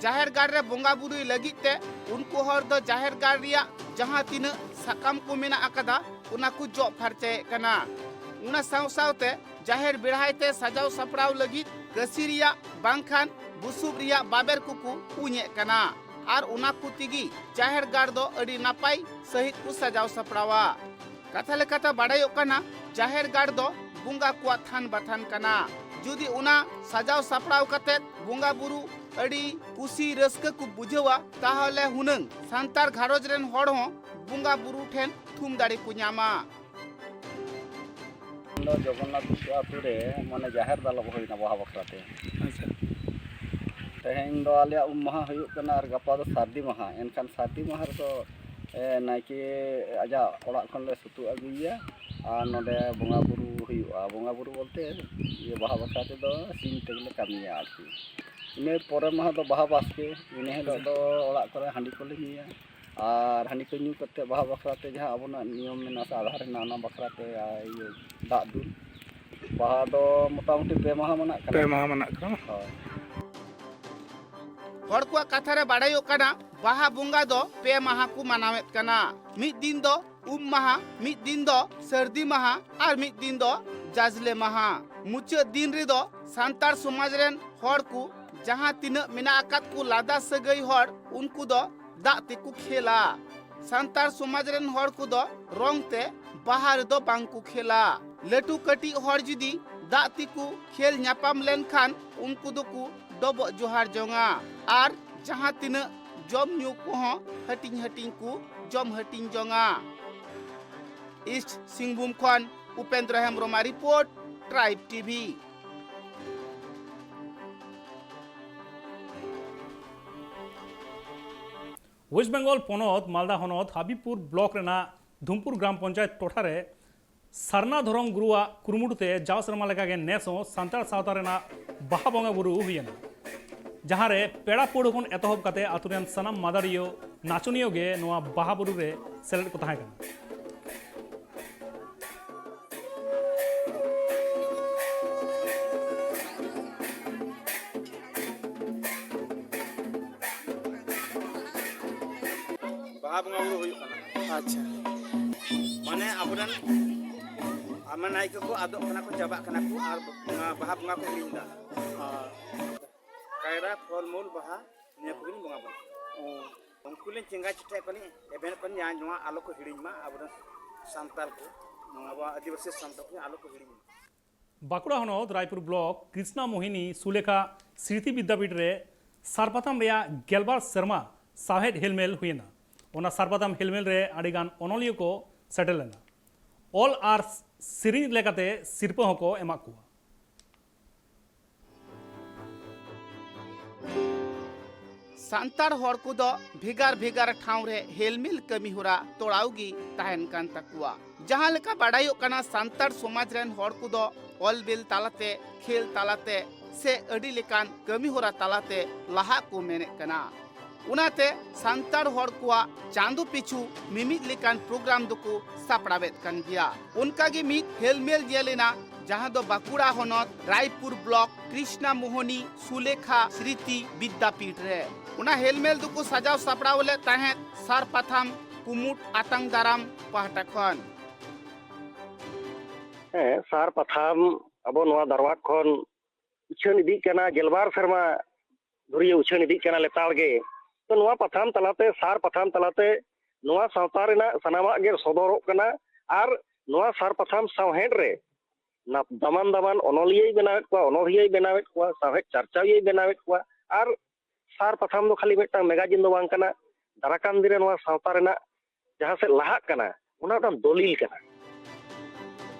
ᱡᱟᱦᱮᱨ ᱜᱟᱲ ᱨᱮ ᱵᱚᱸᱜᱟ ᱵᱩᱨᱩᱭ ᱞᱟᱹᱜᱤᱫ ᱛᱮ ᱩᱱᱠᱩ ᱦᱚᱲ ᱫᱚ ᱡᱟᱦᱮᱨ ᱜᱟᱲ ᱨᱮᱭᱟᱜ ᱡᱟᱦᱟᱸ ᱛᱤᱱᱟᱹᱜ ᱥᱟᱠᱟᱢ ᱠᱚ ᱢᱮᱱᱟᱜ ᱟᱠᱟᱫᱟ, ᱚᱱᱟ ᱠᱚ ᱡᱚᱜ ᱯᱷᱟᱨᱪᱟᱭᱮᱫ ᱠᱟᱱᱟ᱾ ᱚᱱᱟ ᱥᱟᱶ ᱥᱟᱶᱛᱮ ᱡᱟᱦᱮᱨ ᱵᱮᱲᱦᱟᱭ ᱛᱮ ᱥᱟᱡᱟᱣ ᱥᱟᱯᱲᱟᱣ ᱞᱟᱹᱜᱤᱫ ᱠᱟᱹᱥᱤ ᱨᱮᱭᱟᱜ ᱵᱟᱝᱠᱷᱟᱱ ᱵᱩᱥᱩᱵ ᱨᱮᱭᱟᱜ ᱵᱟᱵᱮᱨ ᱠᱚᱠᱚ ᱩᱧᱮᱫ ᱠᱟᱱᱟ ᱟᱨ ᱚᱱᱟ ᱠᱚ ᱛᱮᱜᱮ ᱡᱟᱦᱮᱨ ᱜᱟᱲ ᱫᱚ ᱟᱹᱰᱤ ᱱᱟᱯᱟᱭ ᱥᱟᱹᱦᱤᱡ ᱠᱚ ᱥᱟᱡᱟᱣ ᱥᱟᱯᱲᱟᱣᱟ᱾ ᱠᱟᱛᱷᱟ ᱞᱮᱠᱟᱛᱮ ᱵᱟᱰᱟᱭᱚᱜ ᱠᱟᱱᱟ, ᱡᱟᱦᱮᱨ ᱜᱟᱲ ᱫᱚ ᱵᱚᱸᱜᱟ ᱠᱚᱣᱟᱜ ᱛᱷᱟᱱ ᱵᱟᱛᱷᱟᱱ ᱠᱟᱱᱟ᱾ ᱡᱩᱫᱤ ᱚᱱᱟ ᱥᱟᱡᱟᱣ ᱥᱟᱯᱲᱟᱣ ᱠᱟᱛᱮ ᱵᱚᱸᱜᱟ ᱵᱩᱨᱩ ᱟᱹᱰᱤ ᱠᱩᱥᱤ ᱨᱟᱹᱥᱠᱟᱹ ᱠᱚ ᱵᱩᱡᱷᱟᱹᱣᱟ, ᱛᱟᱦᱚᱞᱮ ᱦᱩᱱᱟᱹᱝ ᱥᱟᱱᱛᱟᱲ ᱜᱷᱟᱨᱚᱸᱡᱽ ᱨᱮᱱ ᱦᱚᱲ ᱦᱚᱸ ᱵᱚᱸᱜᱟ ᱵᱩᱨᱩ ᱴᱷᱮᱱ ᱛᱷᱩᱢ ᱫᱟᱲᱮ ᱠᱚ ᱧᱟᱢᱟ᱾ ᱫᱚ ᱡᱚᱜᱚᱱᱱᱟᱛᱷ ᱵᱤᱥᱩ ᱟᱹᱛᱩ ᱨᱮ ᱢᱟᱱᱮ ᱡᱟᱦᱮᱨ ᱫᱟᱞᱚᱵ ᱦᱩᱭᱱᱟ ᱵᱟᱦᱟ ᱵᱟᱠᱷᱨᱟ ᱛᱮ᱾ ᱟᱪᱪᱷᱟ᱾ ᱛᱮᱦᱮᱧ ᱫᱚ ᱟᱞᱮᱭᱟᱜ ᱩᱢ ᱢᱟᱦᱟ ᱦᱩᱭᱩᱜ ᱠᱟᱱᱟ ᱟᱨ ᱜᱟᱯᱟ ᱫᱚ ᱥᱟᱹᱨᱫᱤ ᱢᱟᱦᱟ᱾ ᱮᱱᱠᱷᱟᱱ ᱥᱟᱹᱨᱫᱤ ᱢᱟᱦᱟ ᱨᱮᱫᱚ ᱮ, ᱱᱟᱭᱠᱮ ᱟᱡᱟᱜ ᱚᱲᱟᱜ ᱠᱷᱚᱱ ᱞᱮ ᱥᱩᱛᱩᱜ ᱟᱹᱜᱩᱭᱮᱭᱟ ᱟᱨ ᱱᱚᱰᱮ ᱵᱚᱸᱜᱟ ᱵᱩᱨᱩ ᱦᱩᱭᱩᱜᱼᱟ᱾ ᱵᱚᱸᱜᱟ ᱵᱩᱨᱩ ᱵᱚᱞᱛᱮ ᱤᱭᱟᱹ ᱵᱟᱦᱟ ᱵᱟᱠᱷᱨᱟ ᱛᱮᱫᱚ ᱥᱤᱢ ᱛᱮᱜᱮᱞᱮ ᱠᱟᱹᱢᱤᱭᱟ ᱟᱨᱠᱤ᱾ ᱤᱱᱟᱹ ᱯᱚᱨᱮ ᱢᱟᱦᱟ ᱫᱚ ᱵᱟᱦᱟ ᱵᱟᱥᱠᱮ, ᱤᱱᱟᱹ ᱦᱤᱞᱳᱜ ᱫᱚ ᱚᱲᱟᱜ ᱠᱚᱨᱮ ᱦᱟᱺᱰᱤ ᱠᱚᱞᱮ ᱧᱩᱭᱟ᱾ ᱟᱨ ᱦᱟᱺᱰᱤ ᱠᱚ ᱧᱩ ᱠᱟᱛᱮ ᱵᱟᱦᱟ ᱵᱟᱠᱷᱨᱟ ᱛᱮ ᱡᱟᱦᱟᱸ ᱟᱵᱚᱱᱟᱜ ᱱᱤᱭᱚᱢ ᱢᱮᱱᱟᱜᱼᱟ ᱥᱮ ᱟᱫᱷᱟᱨ ᱨᱮᱱᱟᱜ, ᱚᱱᱟ ᱵᱟᱠᱷᱨᱟ ᱛᱮ ᱟᱨ ᱤᱭᱟᱹ ᱫᱟᱜ ᱫᱩᱞ᱾ ᱵᱟᱦᱟ ᱫᱚ ᱢᱚᱴᱟᱢᱩᱴᱤ ᱯᱮ ᱢᱟᱦᱟ ᱢᱟᱱᱟᱜ ᱠᱟᱱᱟ᱾ ᱯᱮ ᱢᱟᱦᱟ ᱢᱟᱱᱟᱜ ᱠᱟᱱᱟ᱾ ᱦᱳᱭ᱾ ᱦᱚᱲ ᱠᱚᱣᱟᱜ ᱠᱟᱛᱷᱟ ᱨᱮ ᱵᱟᱲᱟᱭᱚᱜ ᱠᱟᱱᱟ, ᱵᱟᱦᱟ ᱵᱚᱸᱜᱟ ᱫᱚ ᱯᱮ ᱢᱟᱦᱟ ᱠᱚ ᱢᱟᱱᱟᱣᱮᱫ ᱠᱟᱱᱟ᱾ ᱢᱤᱫ ᱫᱤᱱ ᱫᱚ ᱩᱢ ᱢᱟᱦᱟ, ᱢᱤᱫ ᱫᱤᱱ ᱫᱚ ᱥᱟᱹᱨᱫᱤ ᱢᱟᱦᱟ ᱟᱨ ᱢᱤᱫ ᱫᱤᱱ ᱫᱚ ᱡᱟᱡᱽᱞᱮ ᱢᱟᱦᱟ᱾ ᱢᱩᱪᱟᱹᱫ ᱫᱤᱱ ᱨᱮᱫᱚ ᱥᱟᱱᱛᱟᱲ ᱥᱚᱢᱟᱡᱽ ᱨᱮᱱ ᱦᱚᱲ ᱠᱚ ᱡᱟᱦᱟᱸ ᱛᱤᱱᱟᱹᱜ ᱢᱮᱱᱟᱜ ᱟᱠᱟᱫ ᱠᱚ ᱞᱟᱸᱫᱟ ᱥᱟᱹᱜᱟᱹᱭ ᱦᱚᱲ, ᱩᱱᱠᱩ ᱫᱚ ᱫᱟᱜ ᱛᱮᱠᱚ ᱠᱷᱮᱞᱟ᱾ ᱥᱟᱱᱛᱟᱲ ᱥᱚᱢᱟᱡᱽ ᱨᱮᱱ ᱦᱚᱲ ᱠᱚᱫᱚ ᱨᱚᱝ ᱛᱮ ᱵᱟᱦᱟ ᱨᱮᱫᱚ ᱵᱟᱝ ᱠᱚ ᱠᱷᱮᱞᱟ᱾ ᱞᱟᱹᱴᱩ ᱠᱟᱹᱴᱤᱡ ᱦᱚᱲ ᱡᱩᱫᱤ ᱫᱟᱜ ᱛᱮᱠᱚ ᱠᱷᱮᱞ ᱧᱟᱯᱟᱢ ᱞᱮᱱᱠᱷᱟᱱ, ᱩᱱᱠᱩ ᱫᱚᱠᱚ ᱰᱚᱵᱚᱜ ᱡᱚᱦᱟᱨ ᱡᱚᱝᱟ ᱟᱨ ᱡᱟᱦᱟᱸ ᱛᱤᱱᱟᱹᱜ ᱡᱚᱢ ᱧᱩ ᱠᱚᱦᱚᱸ ᱦᱟᱹᱴᱤᱧ ᱦᱟᱹᱴᱤᱧ ᱠᱚ ᱡᱚᱢ ᱦᱟᱹᱴᱤᱧ ᱡᱚᱝᱟ᱾ ᱤᱥᱴ ᱥᱤᱝᱵᱷᱩᱢ ᱠᱷᱚᱱ ᱩᱯᱮᱱᱫᱨᱚ ᱦᱮᱢᱵᱨᱚᱢᱟᱜ report, tribe TV. West Bengal ᱯᱚᱱᱚᱛ ᱢᱟᱞᱫᱟ ᱦᱚᱱᱚᱛ ᱦᱟᱵᱤᱵᱽᱯᱩᱨ ᱵᱞᱚᱠ ᱨᱮᱱᱟᱜ ᱫᱷᱩᱢᱯᱩᱨ ᱜᱨᱟᱢ ᱯᱚᱧᱪᱟᱭᱮᱛ ᱴᱚᱴᱷᱟ ᱨᱮ ᱥᱟᱨᱱᱟ ᱫᱷᱚᱨᱚᱢ ᱜᱩᱨᱩᱣᱟᱜ ᱠᱩᱨᱩᱢᱩᱴᱩ ᱛᱮ ᱡᱟᱣ ᱥᱮᱨᱢᱟ ᱞᱮᱠᱟᱜᱮ ᱱᱮᱥ ᱦᱚᱸ ᱥᱟᱱᱛᱟᱲ ᱥᱟᱶᱛᱟ ᱨᱮᱱᱟᱜ ᱵᱟᱦᱟ ᱵᱚᱸᱜᱟ ᱵᱩᱨᱩ ᱦᱩᱭᱮᱱᱟ, ᱡᱟᱦᱟᱸ ᱨᱮ ᱯᱮᱲᱟ ᱯᱟᱹᱲᱦᱟᱹ ᱠᱷᱚᱱ ᱮᱛᱚᱦᱚᱵ ᱠᱟᱛᱮ ᱟᱛᱳ ᱨᱮᱱ ᱥᱟᱱᱟᱢ ᱢᱟᱫᱟᱲᱤᱭᱟᱹ ᱱᱟᱪᱚᱱᱤᱭᱟᱹ ᱜᱮ ᱱᱚᱣᱟ ᱵᱟᱦᱟ ᱵᱩᱨᱩ ᱨᱮ ᱥᱮᱞᱮᱫ ᱠᱚ ᱛᱟᱦᱮᱸ ᱠᱟᱱᱟ᱾ ᱵᱟᱦᱟ ᱵᱚᱸᱜᱟ ᱵᱩᱨᱩ ᱦᱩᱭᱩᱜ ᱠᱟᱱᱟ᱾ ᱟᱪᱪᱷᱟ᱾ ᱢᱟᱱᱮ ᱟᱵᱚᱨᱮᱱ ᱟᱭᱢᱟ ᱱᱟᱭᱠᱮ ᱠᱚ ᱟᱫᱚᱜ ᱠᱟᱱᱟ ᱠᱚ, ᱪᱟᱵᱟᱜ ᱠᱟᱱᱟ ᱠᱚ, ᱟᱨ ᱚᱱᱟ ᱵᱟᱦᱟ ᱵᱚᱸᱜᱟ ᱠᱚ ᱦᱤᱲᱤᱧ ᱮᱫᱟ᱾ ᱦᱮᱸ᱾ ᱠᱟᱭᱨᱟ, ᱯᱷᱚᱞ ᱢᱩᱞ, ᱵᱟᱦᱟ, ᱱᱤᱭᱟᱹ ᱠᱚᱜᱮᱞᱤᱧ ᱵᱚᱸᱜᱟ ᱵᱩᱨᱩ᱾ ᱚ᱾ ᱩᱱᱠᱩ ᱞᱤᱧ ᱪᱮᱸᱜᱷᱟ ᱪᱮᱴᱷᱟᱭᱮᱫ ᱠᱚᱣᱟᱞᱤᱧ, ᱮᱵᱷᱮᱱᱮᱫ ᱠᱚᱣᱟᱞᱤᱧ, ᱡᱟᱦᱟᱸ ᱱᱚᱣᱟ ᱟᱞᱚ ᱠᱚ ᱦᱤᱲᱤᱧ ᱢᱟ, ᱟᱵᱚᱨᱮᱱ ᱥᱟᱱᱛᱟᱲ ᱠᱚ, ᱟᱵᱚᱣᱟᱜ ᱟᱹᱫᱤᱵᱟᱹᱥᱤ ᱥᱟᱱᱛᱟᱲ ᱠᱚ ᱟᱞᱚ ᱠᱚ ᱦᱤᱲᱤᱧ ᱢᱟ᱾ ᱵᱟᱸᱠᱩᱲᱟ ᱦᱚᱱᱚᱛ ᱨᱟᱭᱯᱩᱨ ᱵᱞᱚᱠ ᱠᱨᱤᱥᱱᱟ ᱢᱳᱦᱤᱱᱤ ᱥᱩᱞᱮᱠᱷᱟ ᱥᱨᱤᱛᱤ ᱵᱤᱫᱽᱫᱟᱯᱤᱴ ᱨᱮ ᱥᱟᱨᱯᱟᱛᱷᱟᱢ ᱨᱮᱭᱟᱜ ᱜᱮᱞᱵᱟᱨ ᱥᱮᱨᱢᱟ ᱥᱟᱶᱦᱮᱫ ᱦᱮᱞᱢᱮᱞ ᱦᱩᱭᱮᱱᱟ᱾ ᱚᱱᱟ ᱥᱟᱨᱯᱟᱛᱷᱟᱢ ᱦᱮᱞᱢᱮᱞ ᱨᱮ ᱟᱹᱰᱤᱜᱟᱱ ᱚᱱᱚᱞᱤᱭᱟᱹ ᱠᱚ ᱥᱮᱴᱮᱨ ᱞᱮᱱᱟ᱾ ᱚᱞ ᱟᱨ ᱥᱮᱨᱮᱧ ᱞᱮᱠᱟᱛᱮ ᱥᱤᱨᱯᱟᱹ ᱦᱚᱸᱠᱚ ᱮᱢᱟᱜ ᱠᱚᱣᱟ᱾ ᱥᱟᱱᱛᱟᱲ ᱦᱚᱲ ᱠᱚᱫᱚ ᱵᱷᱮᱜᱟᱨ ᱵᱷᱮᱜᱟᱨ ᱴᱷᱟᱶ ᱨᱮ ᱦᱮᱞᱢᱮᱞ ᱠᱟᱹᱢᱤ ᱦᱚᱨᱟ ᱛᱚᱲᱟᱣ ᱜᱮ ᱛᱟᱦᱮᱱ ᱠᱟᱱ ᱛᱟᱠᱚᱣᱟ᱾ ᱡᱟᱦᱟᱸ ᱞᱮᱠᱟ ᱵᱟᱰᱟᱭᱚᱜ ᱠᱟᱱᱟ, ᱥᱟᱱᱛᱟᱲ ᱥᱚᱢᱟᱡᱽ ᱨᱮᱱ ᱦᱚᱲ ᱠᱚᱫᱚ ᱚᱞ ᱵᱤᱞ ᱛᱟᱞᱟᱛᱮ, ᱠᱷᱮᱞ ᱛᱟᱞᱟᱛᱮ ᱥᱮ ᱟᱹᱰᱤ ᱞᱮᱠᱟᱱ ᱠᱟᱹᱢᱤ ᱦᱚᱨᱟ ᱛᱟᱞᱟᱛᱮ ᱞᱟᱦᱟᱜ ᱠᱚ ᱢᱮᱱᱮᱫ ᱠᱟᱱᱟ᱾ ᱚᱱᱟᱛᱮ ᱥᱟᱱᱛᱟᱲ ᱦᱚᱲ ᱠᱚᱣᱟᱜ ᱪᱟᱸᱫᱚ ᱯᱤᱪᱷᱩ ᱢᱤᱢᱤᱫ ᱞᱮᱠᱟᱱ ᱯᱨᱳᱜᱨᱟᱢ ᱫᱚᱠᱚ ᱥᱟᱯᱲᱟᱣᱮᱫ ᱠᱟᱱ ᱜᱮᱭᱟ᱾ ᱚᱱᱠᱟ ᱜᱮ ᱢᱤᱫ ᱦᱮᱞᱢᱮᱞ ᱧᱮᱞ ᱮᱱᱟ, ᱡᱟᱦᱟᱸ ᱫᱚ ᱵᱟᱸᱠᱩᱲᱟ ᱦᱚᱱᱚᱛ ᱨᱟᱭᱯᱩᱨ ᱵᱞᱚᱠ ᱠᱨᱤᱥᱱᱟ ᱢᱳᱦᱚᱱᱤ ᱥᱩᱞᱮᱠᱷᱟ ᱥᱨᱤᱛᱤ ᱵᱤᱫᱽᱫᱟᱯᱤᱴ ᱨᱮ᱾ ᱚᱱᱟ ᱦᱮᱞᱢᱮᱞ ᱫᱚᱠᱚ ᱥᱟᱡᱟᱣ ᱥᱟᱯᱲᱟᱣ ᱞᱮᱫ ᱛᱟᱦᱮᱸᱫ ᱥᱟᱨ ᱯᱟᱛᱷᱟᱢ ᱠᱩᱢᱩᱴ ᱟᱛᱟᱝ ᱫᱟᱨᱟᱢ ᱯᱟᱦᱴᱟ ᱠᱷᱚᱱ᱾ ᱦᱮᱸ, ᱥᱟᱨ ᱯᱟᱛᱷᱟᱢ ᱟᱵᱚ ᱱᱚᱣᱟ ᱫᱟᱨᱣᱟᱴ ᱠᱷᱚᱱ ᱩᱪᱷᱟᱹᱱ ᱤᱫᱤᱜ ᱠᱟᱱᱟ, ᱜᱮᱞᱵᱟᱨ ᱥᱮᱨᱢᱟ ᱫᱷᱩᱨᱤᱭᱟᱹ ᱩᱪᱷᱟᱹᱱ ᱤᱫᱤᱜ ᱠᱟᱱᱟ ᱞᱮᱛᱟᱲ ᱜᱮ᱾ ᱛᱚ, ᱱᱚᱣᱟ ᱯᱟᱛᱷᱟᱢ ᱛᱟᱞᱟᱛᱮ, ᱥᱟᱨ ᱯᱟᱛᱷᱟᱢ ᱛᱟᱞᱟᱛᱮ ᱱᱚᱣᱟ ᱥᱟᱶᱛᱟ ᱨᱮᱱᱟᱜ ᱥᱟᱱᱟᱢᱟᱜ ᱜᱮ ᱥᱚᱫᱚᱨᱚᱜ ᱠᱟᱱᱟ᱾ ᱟᱨ ᱱᱚᱣᱟ ᱥᱟᱨ ᱯᱟᱛᱷᱟᱢ ᱥᱟᱶᱦᱮᱫ ᱨᱮ ᱱᱟ-, ᱫᱟᱢᱟᱱ ᱫᱟᱢᱟᱱ ᱚᱱᱚᱞᱤᱭᱟᱹᱭ ᱵᱮᱱᱟᱣᱮᱫ ᱠᱚᱣᱟ, ᱚᱱᱚᱲᱦᱤᱭᱟᱹᱭ ᱵᱮᱱᱟᱣᱮᱫ ᱠᱚᱣᱟ, ᱥᱟᱶᱦᱮᱫ ᱪᱟᱨᱪᱟᱣᱤᱭᱟᱹᱭ ᱵᱮᱱᱟᱣᱮᱫ ᱠᱚᱣᱟ᱾ ᱟᱨ ᱥᱟᱨ ᱯᱟᱛᱷᱟᱢ ᱫᱚ ᱠᱷᱟᱹᱞᱤ ᱢᱤᱫᱴᱟᱝ ᱢᱮᱜᱟᱡᱤᱱ ᱫᱚ ᱵᱟᱝ ᱠᱟᱱᱟ, ᱫᱟᱨᱟᱠᱟᱱ ᱫᱤᱱ ᱨᱮ ᱱᱚᱣᱟ ᱥᱟᱶᱛᱟ ᱨᱮᱱᱟᱜ ᱡᱟᱦᱟᱸ ᱥᱮᱫ ᱞᱟᱦᱟᱜ ᱠᱟᱱᱟ, ᱚᱱᱟ ᱢᱤᱫᱴᱟᱝ ᱫᱚᱞᱤᱞ ᱠᱟᱱᱟ᱾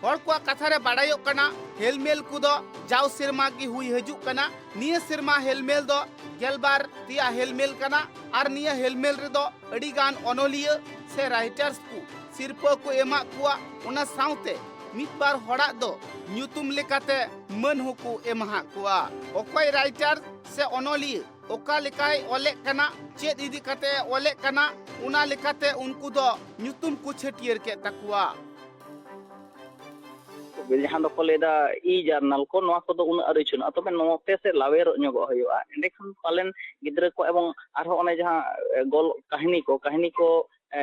ᱦᱚᱲ ᱠᱚᱣᱟᱜ ᱠᱟᱛᱷᱟ ᱨᱮ ᱵᱟᱰᱟᱭᱚᱜ ᱠᱟᱱᱟ, ᱦᱮᱞᱢᱮᱞ ᱠᱚᱫᱚ ᱡᱟᱣ ᱥᱮᱨᱢᱟ ᱜᱮ ᱦᱩᱭ ᱦᱤᱡᱩᱜ ᱠᱟᱱᱟ᱾ ᱱᱤᱭᱟᱹ ᱥᱮᱨᱢᱟ ᱦᱮᱞᱢᱮᱞ ᱫᱚ ᱜᱮᱞᱵᱟᱨ ᱛᱮᱭᱟᱜ ᱦᱮᱞᱢᱮᱞ ᱠᱟᱱᱟ᱾ ᱟᱨ ᱱᱤᱭᱟᱹ ᱦᱮᱞᱢᱮᱞ ᱨᱮᱫᱚ ᱟᱹᱰᱤ ᱜᱟᱱ ᱚᱱᱚᱞᱤᱭᱟᱹ ᱥᱮ ᱨᱟᱭᱴᱟᱨᱥ ᱠᱚ ᱥᱤᱨᱯᱟᱹ ᱠᱚ ᱮᱢᱟᱜ ᱠᱚᱣᱟ᱾ ᱚᱱᱟ ᱥᱟᱶᱛᱮ ᱢᱤᱫ ᱵᱟᱨ ᱦᱚᱲᱟᱜ ᱫᱚ ᱧᱩᱛᱩᱢ ᱞᱮᱠᱟᱛᱮ ᱢᱟᱹᱱ ᱦᱚᱸᱠᱚ ᱮᱢᱟᱦᱟᱜ ᱠᱚᱣᱟ᱾ ᱚᱠᱚᱭ ᱨᱟᱭᱴᱟᱨ ᱥᱮ ᱚᱱᱚᱞᱤᱭᱟᱹ ᱚᱠᱟ ᱞᱮᱠᱟᱭ ᱚᱞᱮᱫ ᱠᱟᱱᱟ, ᱪᱮᱫ ᱤᱫᱤ ᱠᱟᱛᱮ ᱚᱞᱮᱫ ᱠᱟᱱᱟ, ᱚᱱᱟ ᱞᱮᱠᱟᱛᱮ ᱩᱱᱠᱩ ᱫᱚ ᱧᱩᱛᱩᱢ ᱠᱚ ᱪᱷᱟᱹᱴᱭᱟᱹᱨ ᱠᱮᱫ ᱛᱟᱠᱚᱣᱟ᱾ ᱡᱟᱦᱟᱸ ᱫᱚᱠᱚ ᱞᱟᱹᱭᱫᱟ ᱤ ᱡᱟᱨᱱᱟᱞ ᱠᱚ, ᱱᱚᱣᱟ ᱠᱚᱫᱚ ᱩᱱᱟᱹᱜ ᱟᱹᱣᱨᱤ ᱩᱪᱷᱟᱹᱱᱚᱜᱼᱟ, ᱛᱚᱵᱮ ᱱᱚᱛᱮ ᱥᱮᱫ ᱞᱟᱣᱮᱨᱚᱜ ᱧᱚᱜᱚᱜ ᱦᱩᱭᱩᱜᱼᱟ᱾ ᱮᱸᱰᱮᱠᱷᱟᱱ ᱯᱟᱞᱮᱱ ᱜᱤᱫᱽᱨᱟᱹ ᱠᱚ ᱮᱵᱚᱝ ᱟᱨᱦᱚᱸ ᱚᱱᱮ ᱡᱟᱦᱟᱸ ᱮ, ᱜᱚᱞ ᱠᱟᱹᱦᱱᱤ ᱠᱚ, ᱠᱟᱹᱦᱱᱤ ᱠᱚ ᱮ,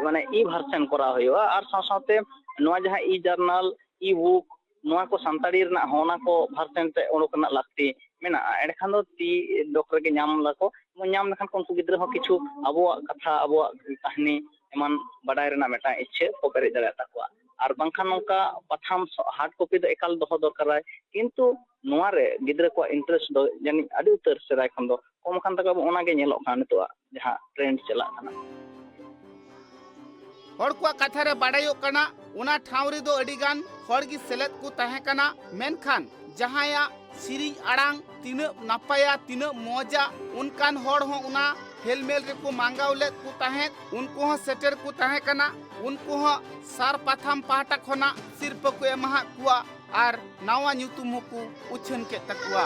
ᱢᱟᱱᱮ ᱤ ᱵᱷᱟᱨᱥᱮᱱ ᱠᱚᱨᱟᱣ ᱦᱩᱭᱩᱜᱼᱟ᱾ ᱟᱨ ᱥᱟᱶ ᱥᱟᱶᱛᱮ ᱱᱚᱣᱟ ᱡᱟᱦᱟᱸ ᱤ ᱡᱟᱨᱱᱟᱞ, ᱤ ᱵᱩᱠ, ᱱᱚᱣᱟ ᱠᱚ ᱥᱟᱱᱛᱟᱲᱤ ᱨᱮᱱᱟᱜ ᱦᱚᱸ ᱚᱱᱟ ᱠᱚ ᱵᱷᱟᱨᱥᱮᱱ ᱛᱮ ᱚᱰᱚᱠ ᱨᱮᱱᱟᱜ ᱞᱟᱹᱠᱛᱤ ᱢᱮᱱᱟᱜᱼᱟ᱾ ᱮᱸᱰᱮᱠᱷᱟᱱ ᱫᱚ ᱛᱤ ᱰᱚᱜ ᱨᱮᱜᱮ ᱧᱟᱢ ᱫᱟᱠᱚ, ᱧᱟᱢ ᱞᱮᱠᱷᱟᱱ ᱠᱚ ᱩᱱᱠᱩ ᱜᱤᱫᱽᱨᱟᱹ ᱦᱚᱸ ᱠᱤᱪᱷᱩ ᱟᱵᱚᱣᱟᱜ ᱠᱟᱛᱷᱟ, ᱟᱵᱚᱣᱟᱜ ᱠᱟᱹᱦᱱᱤ ᱮᱢᱟᱱ ᱵᱟᱰᱟᱭ ᱨᱮᱱᱟᱜ ᱢᱤᱫᱴᱟᱝ ᱤᱪᱪᱷᱟᱹ ᱠᱚ ᱯᱮᱨᱮᱡ ᱫᱟᱲᱮᱭᱟᱜ ᱛᱟᱠᱚᱣᱟ᱾ ᱟᱨ ᱵᱟᱝᱠᱷᱟᱱ ᱱᱚᱝᱠᱟ ᱯᱟᱛᱷᱟᱢ ᱦᱟᱨᱰ ᱠᱚᱯᱤ ᱫᱚ ᱮᱠᱟᱞ ᱫᱚᱦᱚ ᱫᱚᱨᱠᱟᱨᱟᱭ, ᱠᱤᱱᱛᱩ ᱱᱚᱣᱟ ᱨᱮ ᱜᱤᱫᱽᱨᱟᱹ ᱠᱚᱣᱟᱜ ᱤᱱᱴᱟᱨᱮᱥᱴ ᱫᱚ ᱡᱟᱹᱱᱤᱡ ᱟᱹᱰᱤ ᱩᱛᱟᱹᱨ ᱥᱮᱫᱟᱭ ᱠᱷᱚᱱ ᱫᱚ ᱠᱚᱢ ᱟᱠᱟᱱ ᱛᱟᱠᱚᱣᱟ᱾ ᱮᱵᱚᱝ ᱚᱱᱟ ᱜᱮ ᱧᱮᱞᱚᱜ ᱠᱟᱱᱟ ᱱᱤᱛᱚᱜᱟᱜ ᱡᱟᱦᱟᱸ ᱴᱨᱮᱱᱰ ᱪᱟᱞᱟᱜ ᱠᱟᱱᱟ᱾ ᱦᱚᱲ ᱠᱚᱣᱟᱜ ᱠᱟᱛᱷᱟ ᱨᱮ ᱵᱟᱰᱟᱭᱚᱜ ᱠᱟᱱᱟ, ᱚᱱᱟ ᱴᱷᱟᱶ ᱨᱮᱫᱚ ᱟᱹᱰᱤ ᱜᱟᱱ ᱦᱚᱲ ᱜᱮ ᱥᱮᱞᱮᱫ ᱠᱚ ᱛᱟᱦᱮᱸ ᱠᱟᱱᱟ, ᱢᱮᱱᱠᱷᱟᱱ ᱡᱟᱦᱟᱸᱭᱟᱜ ᱥᱮᱨᱮᱧ ᱟᱲᱟᱝ ᱛᱤᱱᱟᱹᱜ ᱱᱟᱯᱟᱭᱟ, ᱛᱤᱱᱟᱹᱜ ᱢᱚᱡᱟ, ᱚᱱᱠᱟᱱ ᱦᱚᱲ ᱦᱚᱸ ᱚᱱᱟ ᱦᱮᱞᱢᱮᱞ ᱨᱮᱠᱚ ᱢᱟᱸᱜᱟᱣ ᱞᱮᱫ ᱠᱚ ᱛᱟᱦᱮᱸᱫ᱾ ᱩᱱᱠᱩ ᱦᱚᱸ ᱥᱮᱴᱮᱨ ᱠᱚ ᱛᱟᱦᱮᱸ ᱠᱟᱱᱟ᱾ ᱩᱱᱠᱩ ᱦᱚᱸ ᱥᱟᱨ ᱯᱟᱛᱷᱟᱢ ᱯᱟᱦᱴᱟ ᱠᱷᱚᱱᱟᱜ ᱥᱤᱨᱯᱟᱹ ᱠᱚ ᱮᱢᱟᱦᱟᱫ ᱠᱚᱣᱟ ᱟᱨ ᱱᱟᱣᱟ ᱧᱩᱛᱩᱢ ᱦᱚᱸᱠᱚ ᱩᱪᱷᱟᱹᱱ ᱠᱮᱫ ᱛᱟᱠᱚᱣᱟ᱾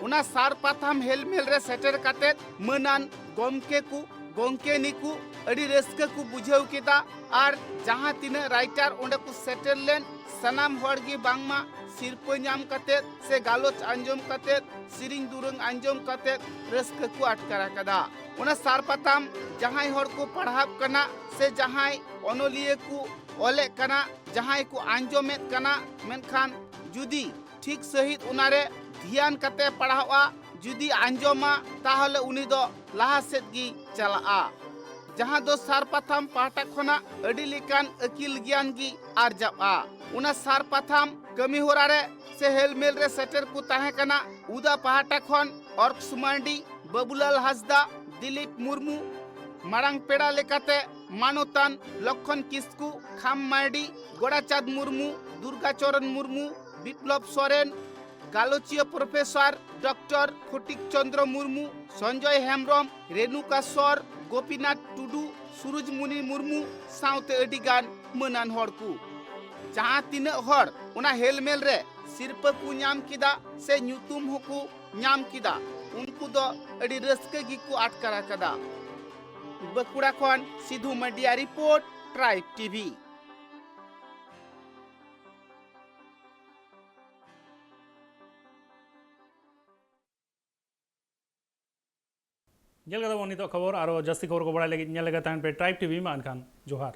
ᱚᱱᱟ ᱥᱟᱨ ᱯᱟᱛᱷᱟᱢ ᱦᱮᱞᱢᱮᱞ ᱨᱮ ᱥᱮᱴᱮᱨ ᱠᱟᱛᱮᱫ ᱢᱟᱹᱱᱟᱱ ᱜᱚᱢᱠᱮ ᱠᱚ, ᱜᱚᱢᱠᱮᱱᱤ ᱠᱚ ᱟᱹᱰᱤ ᱨᱟᱹᱥᱠᱟᱹ ᱠᱚ ᱵᱩᱡᱷᱟᱹᱣ ᱠᱮᱫᱟ᱾ ᱟᱨ ᱡᱟᱦᱟᱸ ᱛᱤᱱᱟᱹᱜ ᱨᱟᱭᱴᱟᱨ ᱚᱸᱰᱮ ᱠᱚ ᱥᱮᱴᱮᱨ ᱞᱮᱱ, ᱥᱟᱱᱟᱢ ᱦᱚᱲ ᱜᱮ ᱵᱟᱝᱢᱟ ᱥᱤᱨᱯᱟᱹ ᱧᱟᱢ ᱠᱟᱛᱮᱫ ᱥᱮ ᱜᱟᱞᱚᱪ ᱟᱸᱡᱚᱢ ᱠᱟᱛᱮᱫ, ᱥᱮᱨᱮᱧ ᱫᱩᱨᱟᱹᱝ ᱟᱸᱡᱚᱢ ᱠᱟᱛᱮᱫ ᱨᱟᱹᱥᱠᱟᱹ ᱠᱚ ᱟᱴᱠᱟᱨ ᱟᱠᱟᱫᱟ᱾ ᱚᱱᱟ ᱥᱟᱨ ᱯᱟᱛᱷᱟᱢ ᱡᱟᱦᱟᱸᱭ ᱦᱚᱲ ᱠᱚ ᱯᱟᱲᱦᱟᱣ ᱠᱟᱱᱟ ᱥᱮ ᱡᱟᱦᱟᱸᱭ ᱚᱱᱚᱞᱤᱭᱟᱹ ᱠᱚ ᱚᱞᱮᱫ ᱠᱟᱱᱟ, ᱡᱟᱦᱟᱸᱭ ᱠᱚ ᱟᱸᱡᱚᱢᱮᱫ ᱠᱟᱱᱟ, ᱢᱮᱱᱠᱷᱟᱱ ᱡᱩᱫᱤ ᱴᱷᱤᱠ ᱥᱟᱺᱦᱤᱡ ᱚᱱᱟᱨᱮ ᱫᱷᱮᱭᱟᱱ ᱠᱟᱛᱮ ᱯᱟᱲᱦᱟᱜᱼᱟ, ᱡᱩᱫᱤ ᱟᱸᱡᱚᱢᱟ, ᱛᱟᱦᱚᱞᱮ ᱩᱱᱤ ᱫᱚ ᱞᱟᱦᱟ ᱥᱮᱫ ᱜᱮ ᱪᱟᱞᱟᱜᱼᱟ᱾ ᱡᱟᱦᱟᱸ ᱫᱚ ᱥᱟᱨ ᱯᱟᱛᱷᱟᱢ ᱯᱟᱦᱴᱟ ᱠᱷᱚᱱᱟᱜ ᱟᱹᱰᱤ ᱞᱮᱠᱟᱱ ᱟᱹᱠᱤᱞ ᱜᱮᱭᱟᱱ ᱜᱮ ᱟᱨᱡᱟᱜᱼᱟ᱾ ᱚᱱᱟ ᱥᱟᱨ ᱯᱟᱛᱷᱟᱢ ᱠᱟᱹᱢᱤ ᱦᱚᱨᱟ ᱨᱮ ᱥᱮ ᱦᱮᱞᱢᱮᱞ ᱨᱮ ᱥᱮᱴᱮᱨ ᱠᱚ ᱛᱟᱦᱮᱸ ᱠᱟᱱᱟ ᱩᱫᱟ ᱯᱟᱦᱴᱟ ᱠᱷᱚᱱ ᱚᱨᱠᱥ ᱢᱟᱨᱰᱤ, ᱵᱟᱹᱵᱩᱞᱟᱞ ᱦᱟᱸᱥᱫᱟ, ᱫᱤᱞᱤᱯ ᱢᱩᱨᱢᱩ, ᱢᱟᱲᱟᱝ ᱯᱮᱲᱟ ᱞᱮᱠᱟᱛᱮ ᱢᱟᱱᱚᱛᱟᱱ ᱞᱚᱠᱠᱷᱚᱱ ᱠᱤᱥᱠᱩ, ᱠᱷᱟᱢ ᱢᱟᱨᱰᱤ, ᱜᱚᱲᱟᱪᱟᱸᱫᱽ ᱢᱩᱨᱢᱩ, ᱫᱩᱨᱜᱟᱪᱚᱨᱚᱱ ᱢᱩᱨᱢᱩ, ᱵᱤᱯᱞᱚᱵ ᱥᱚᱨᱮᱱ, ᱜᱟᱞᱚᱪᱤᱭᱟᱹ ᱯᱨᱚᱯᱷᱮᱥᱚᱨ ᱰᱚᱠᱴᱚᱨ ᱯᱷᱚᱴᱤᱠ ᱪᱚᱸᱫᱽᱨᱚ ᱢᱩᱨᱢᱩ, ᱥᱚᱧᱡᱚᱭ ᱦᱮᱢᱵᱽᱨᱚᱢ, ᱨᱮᱱᱩᱠᱟ ᱥᱚᱨ, ᱜᱳᱯᱤᱱᱟᱛᱷ ᱴᱩᱰᱩ, ᱥᱩᱨᱩᱡᱽᱢᱩᱱᱤ ᱢᱩᱨᱢᱩ ᱥᱟᱶᱛᱮ ᱟᱹᱰᱤ ᱜᱟᱱ ᱢᱟᱹᱱᱟᱱ ᱦᱚᱲ ᱠᱚ᱾ ᱡᱟᱦᱟᱸ ᱛᱤᱱᱟᱹᱜ ᱦᱚᱲ ᱚᱱᱟ ᱦᱮᱞᱢᱮᱞ ᱨᱮ ᱥᱤᱨᱯᱟᱹ ᱠᱚ ᱧᱟᱢ ᱠᱮᱫᱟ ᱥᱮ ᱧᱩᱛᱩᱢ ᱦᱚᱸᱠᱚ ᱧᱟᱢ ᱠᱮᱫᱟ, ᱩᱱᱠᱩ ᱫᱚ ᱟᱹᱰᱤ ᱨᱟᱹᱥᱠᱟᱹ ᱜᱮᱠᱚ ᱟᱴᱠᱟᱨ ᱟᱠᱟᱫᱟ᱾ ᱵᱟᱸᱠᱩᱲᱟ ᱠᱷᱚᱱ ᱥᱤᱫᱷᱩ ᱢᱟᱹᱰᱤᱭᱟ ᱨᱤᱯᱳᱨᱴ, ᱴᱨᱟᱭᱤᱵᱽ ᱴᱤᱵᱷᱤ᱾ ᱧᱮᱞ ᱠᱟᱫᱟ ᱵᱚᱱ ᱱᱤᱛᱚᱜ ᱠᱷᱚᱵᱚᱨ᱾ ᱟᱨᱚ ᱡᱟᱹᱥᱛᱤ ᱠᱷᱚᱵᱚᱨ ᱠᱚ ᱵᱟᱲᱟᱭ ᱞᱟᱹᱜᱤᱫ ᱧᱮᱞ ᱞᱮᱜᱮ ᱛᱟᱦᱮᱱ ᱯᱮ ᱴᱨᱟᱭᱤᱵᱽ ᱴᱤᱵᱷᱤ᱾ ᱢᱟ ᱮᱱᱠᱷᱟᱱ ᱡᱚᱦᱟᱨ᱾